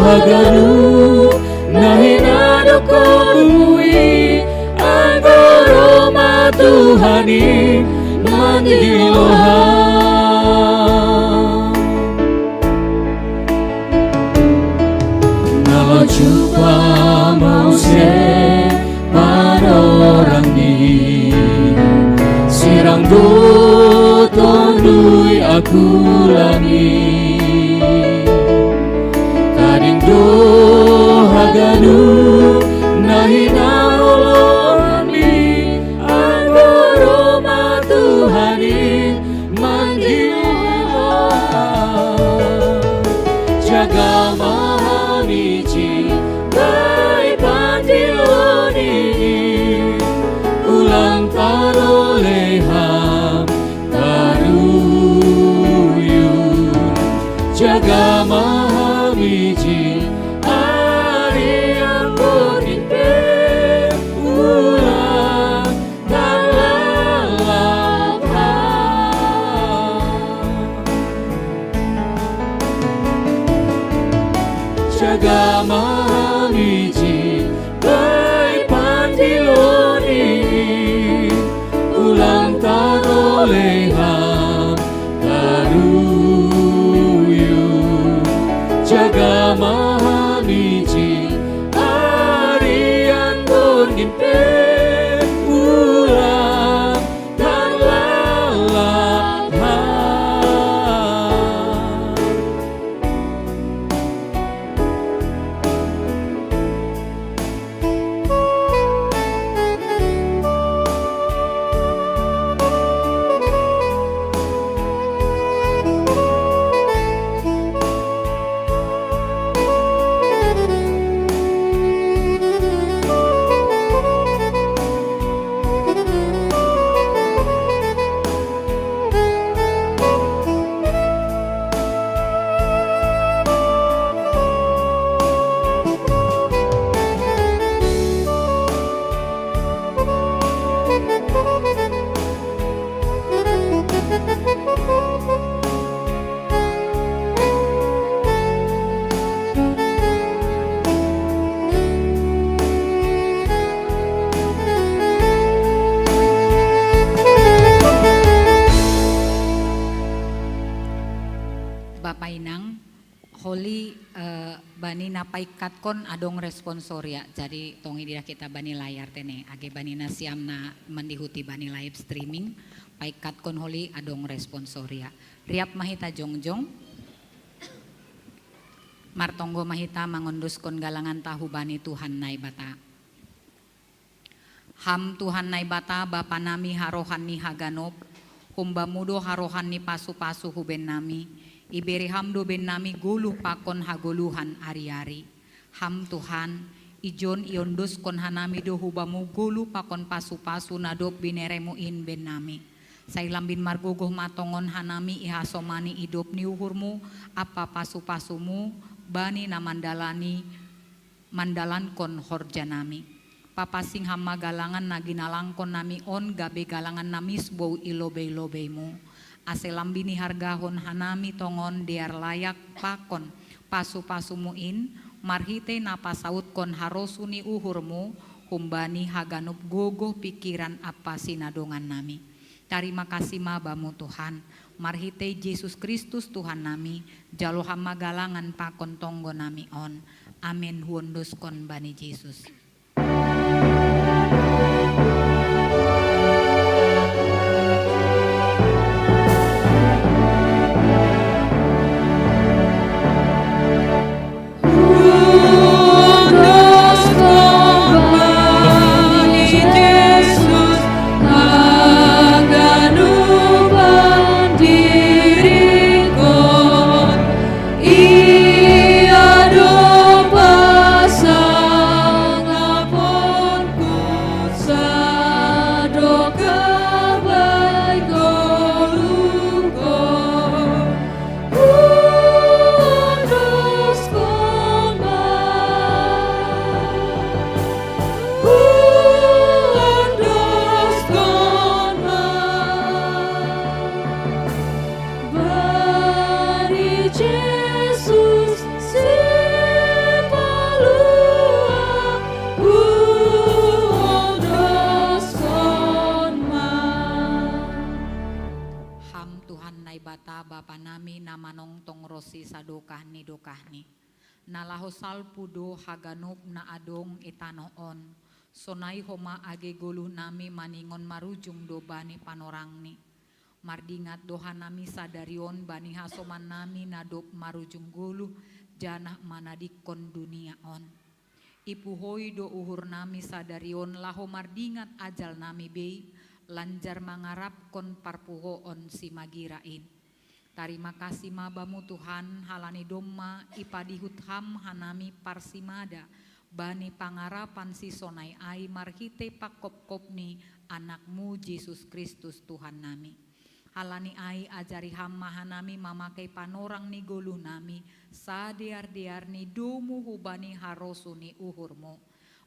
Haganu nahinado ko dui, anggo Roh ma Tuhan i mandiloha. Nalo cupa mause panorang ni sirang do tondui aku lami. Kading do haganu nahinarolami, anggo Roh ma Tuhan i mandiloha. Jaga ma hami ci bai pandiloni, ulang tarolei ham taruyun. Jaga ma hami ci ari anggo din pe ulang tarlalap ham. Jaga ma hami ci bai pandiloni, ulang tarolei ham taruyun. Jaga ma hami ci ari anggo din pe ulang tarlalap ham. Bapa inang, holi, eh, bani na paikkatkon adong responsoria. Jadi tong i didah kita bani layar tene. Age bani nasiam na mandihuti bani live streaming, paikkatkon holi adong responsoria. Riap ma hita jongjong. Martonggo ma hita mangonduskon galanganta hubani Tuhan Naibata. Ham Tuhan Naibata, Bapa nami harohan ni haganup, hum-Bamu do harohan ni pasu-pasu hu bennami, ibere Ham do bennami goluh pakon hagoluhan ari-ari. Ham Tuhan, ijon ionduskon hanami do hu-Bamu goluh pakon pasu-pasu na dob binereMu in bennami. Sai lambin margogoh ma tongon hanami ihasomani idop ni uhurMu ampa pasu-pasuMu bani na mandalani mandalankon horjanami. Papansing Ham ma galangan na ginalangkonnami on gabe galangan na misbou i lobei-lobeiMu, ase lambin ihargahon hanami tongon dear layak pakon pasu-pasuMu in, marhitei na pasautkon harosuh ni uhurMu humbani haganup gogoh pingkiran ampa sinadongannami. Tarima kasih ma Bamu Tuhan, marhitei Jesus Kristus Tuhannami, jalo Ham ma galangan pakon tonggonami on. Amen, huondoskon bani Jesus. Na laho salpu do haganup na adong i tanoh on, sonai homa age goluh nami maningon marujung do bani panorangni. Mardingat do hanami sadari on bani hasoman nami na dob marujung goluh janah manadingkon dunia on. Ipuhoi do uhur nami sadari on laho mardingat ajal nami bei, lanjar mangarapkon parpuhoon simagira in. Tarima kasih ma Bamu Tuhan, halani domma ipadihut Ham hanami parsimada bani pangarapan sisonai ai marhitei pangkopkop ni Anak-Mu Jesus Kristus Tuhan nami. Halani ai ajari Ham ma hanami mamakei panorang ni goluh nami, sadear-dearni domu hubani harosuh ni uhur-Mu.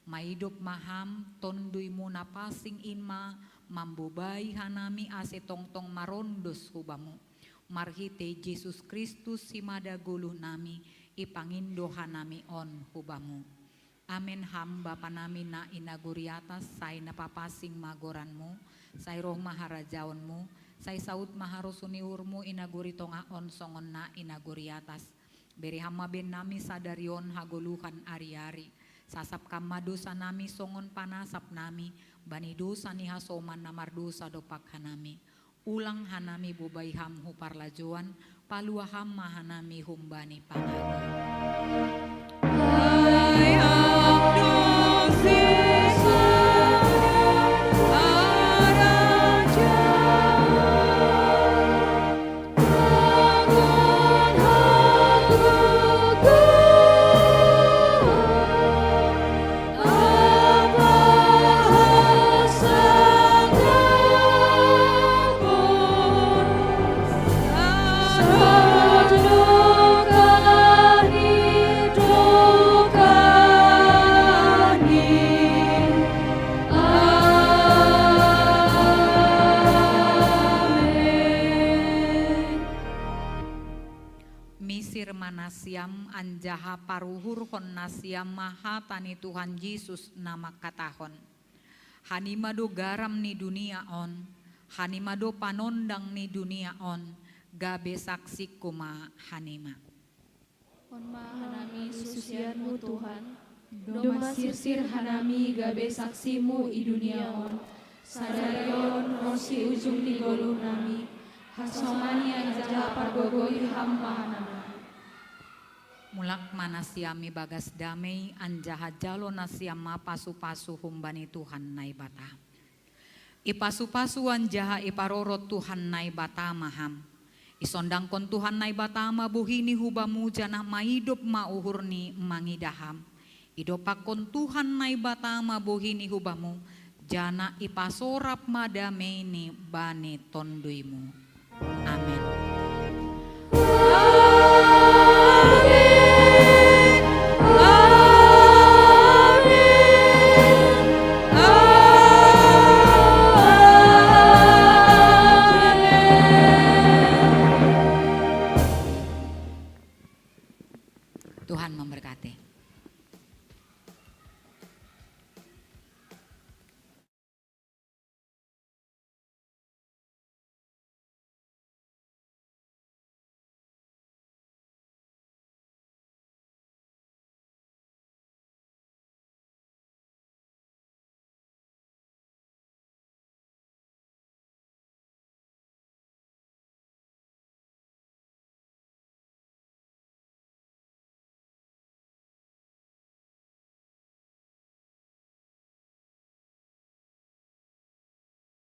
Maidop ma Ham, Tonduy-Mu na pansing in ma mambobai hanami ase tongtong marondos hu Bamu. Marhitei Jesus Kristus simada goluh nami, ipangindo hanami on hu Bamu. Amen. Ham Bapa nami na i nagori atas, sai na papansing ma goran-Mu, sai roh ma harajaon-Mu, sai saud ma harosuh ni uhur-Mu i nagori tongah on songon na i nagori atas. Bere Ham ma baen nami sadari on hagoluhan ari-ari. Sasap Ham ma dosa nami songon panasap nami bani dosa ni hasoman na mardosa dompak hanami. Ulang hanami bobai Ham hu parlajouan, palua Ham ma hanami humbani pangago. Misir ma nasiam anjaha paruhurhon nasiam ma hata ni Tuhan Jesus na mangkatahon: Hanima do garam ni dunia on, hanima do panondang ni dunia on, gabe saksingku ma hanima. On ma hanami susian-Mu Tuhan, domma sirsir hanami gabe saksi-Mu i dunia on, sadari on ronsi ujung ni goluh nami, hasomani anjaha pargogohi Ham ma hanami. Mulak ma nasiam ibagas damei, anjaha jalo nasiam ma pasupasu humbani Tuhan Naibata. Ipasupasu anjaha iparorot Tuhan Naibata ma ham. Isondangkon Tuhan Naibata ma bohi-Ni hu bamu janah maidop ma uhur-Ni mangidah ham. Idompakkon Tuhan Naibata ma bohi-Ni hu bamu, janah ipasorap ma damei-Ni bani tonduymu. Amen.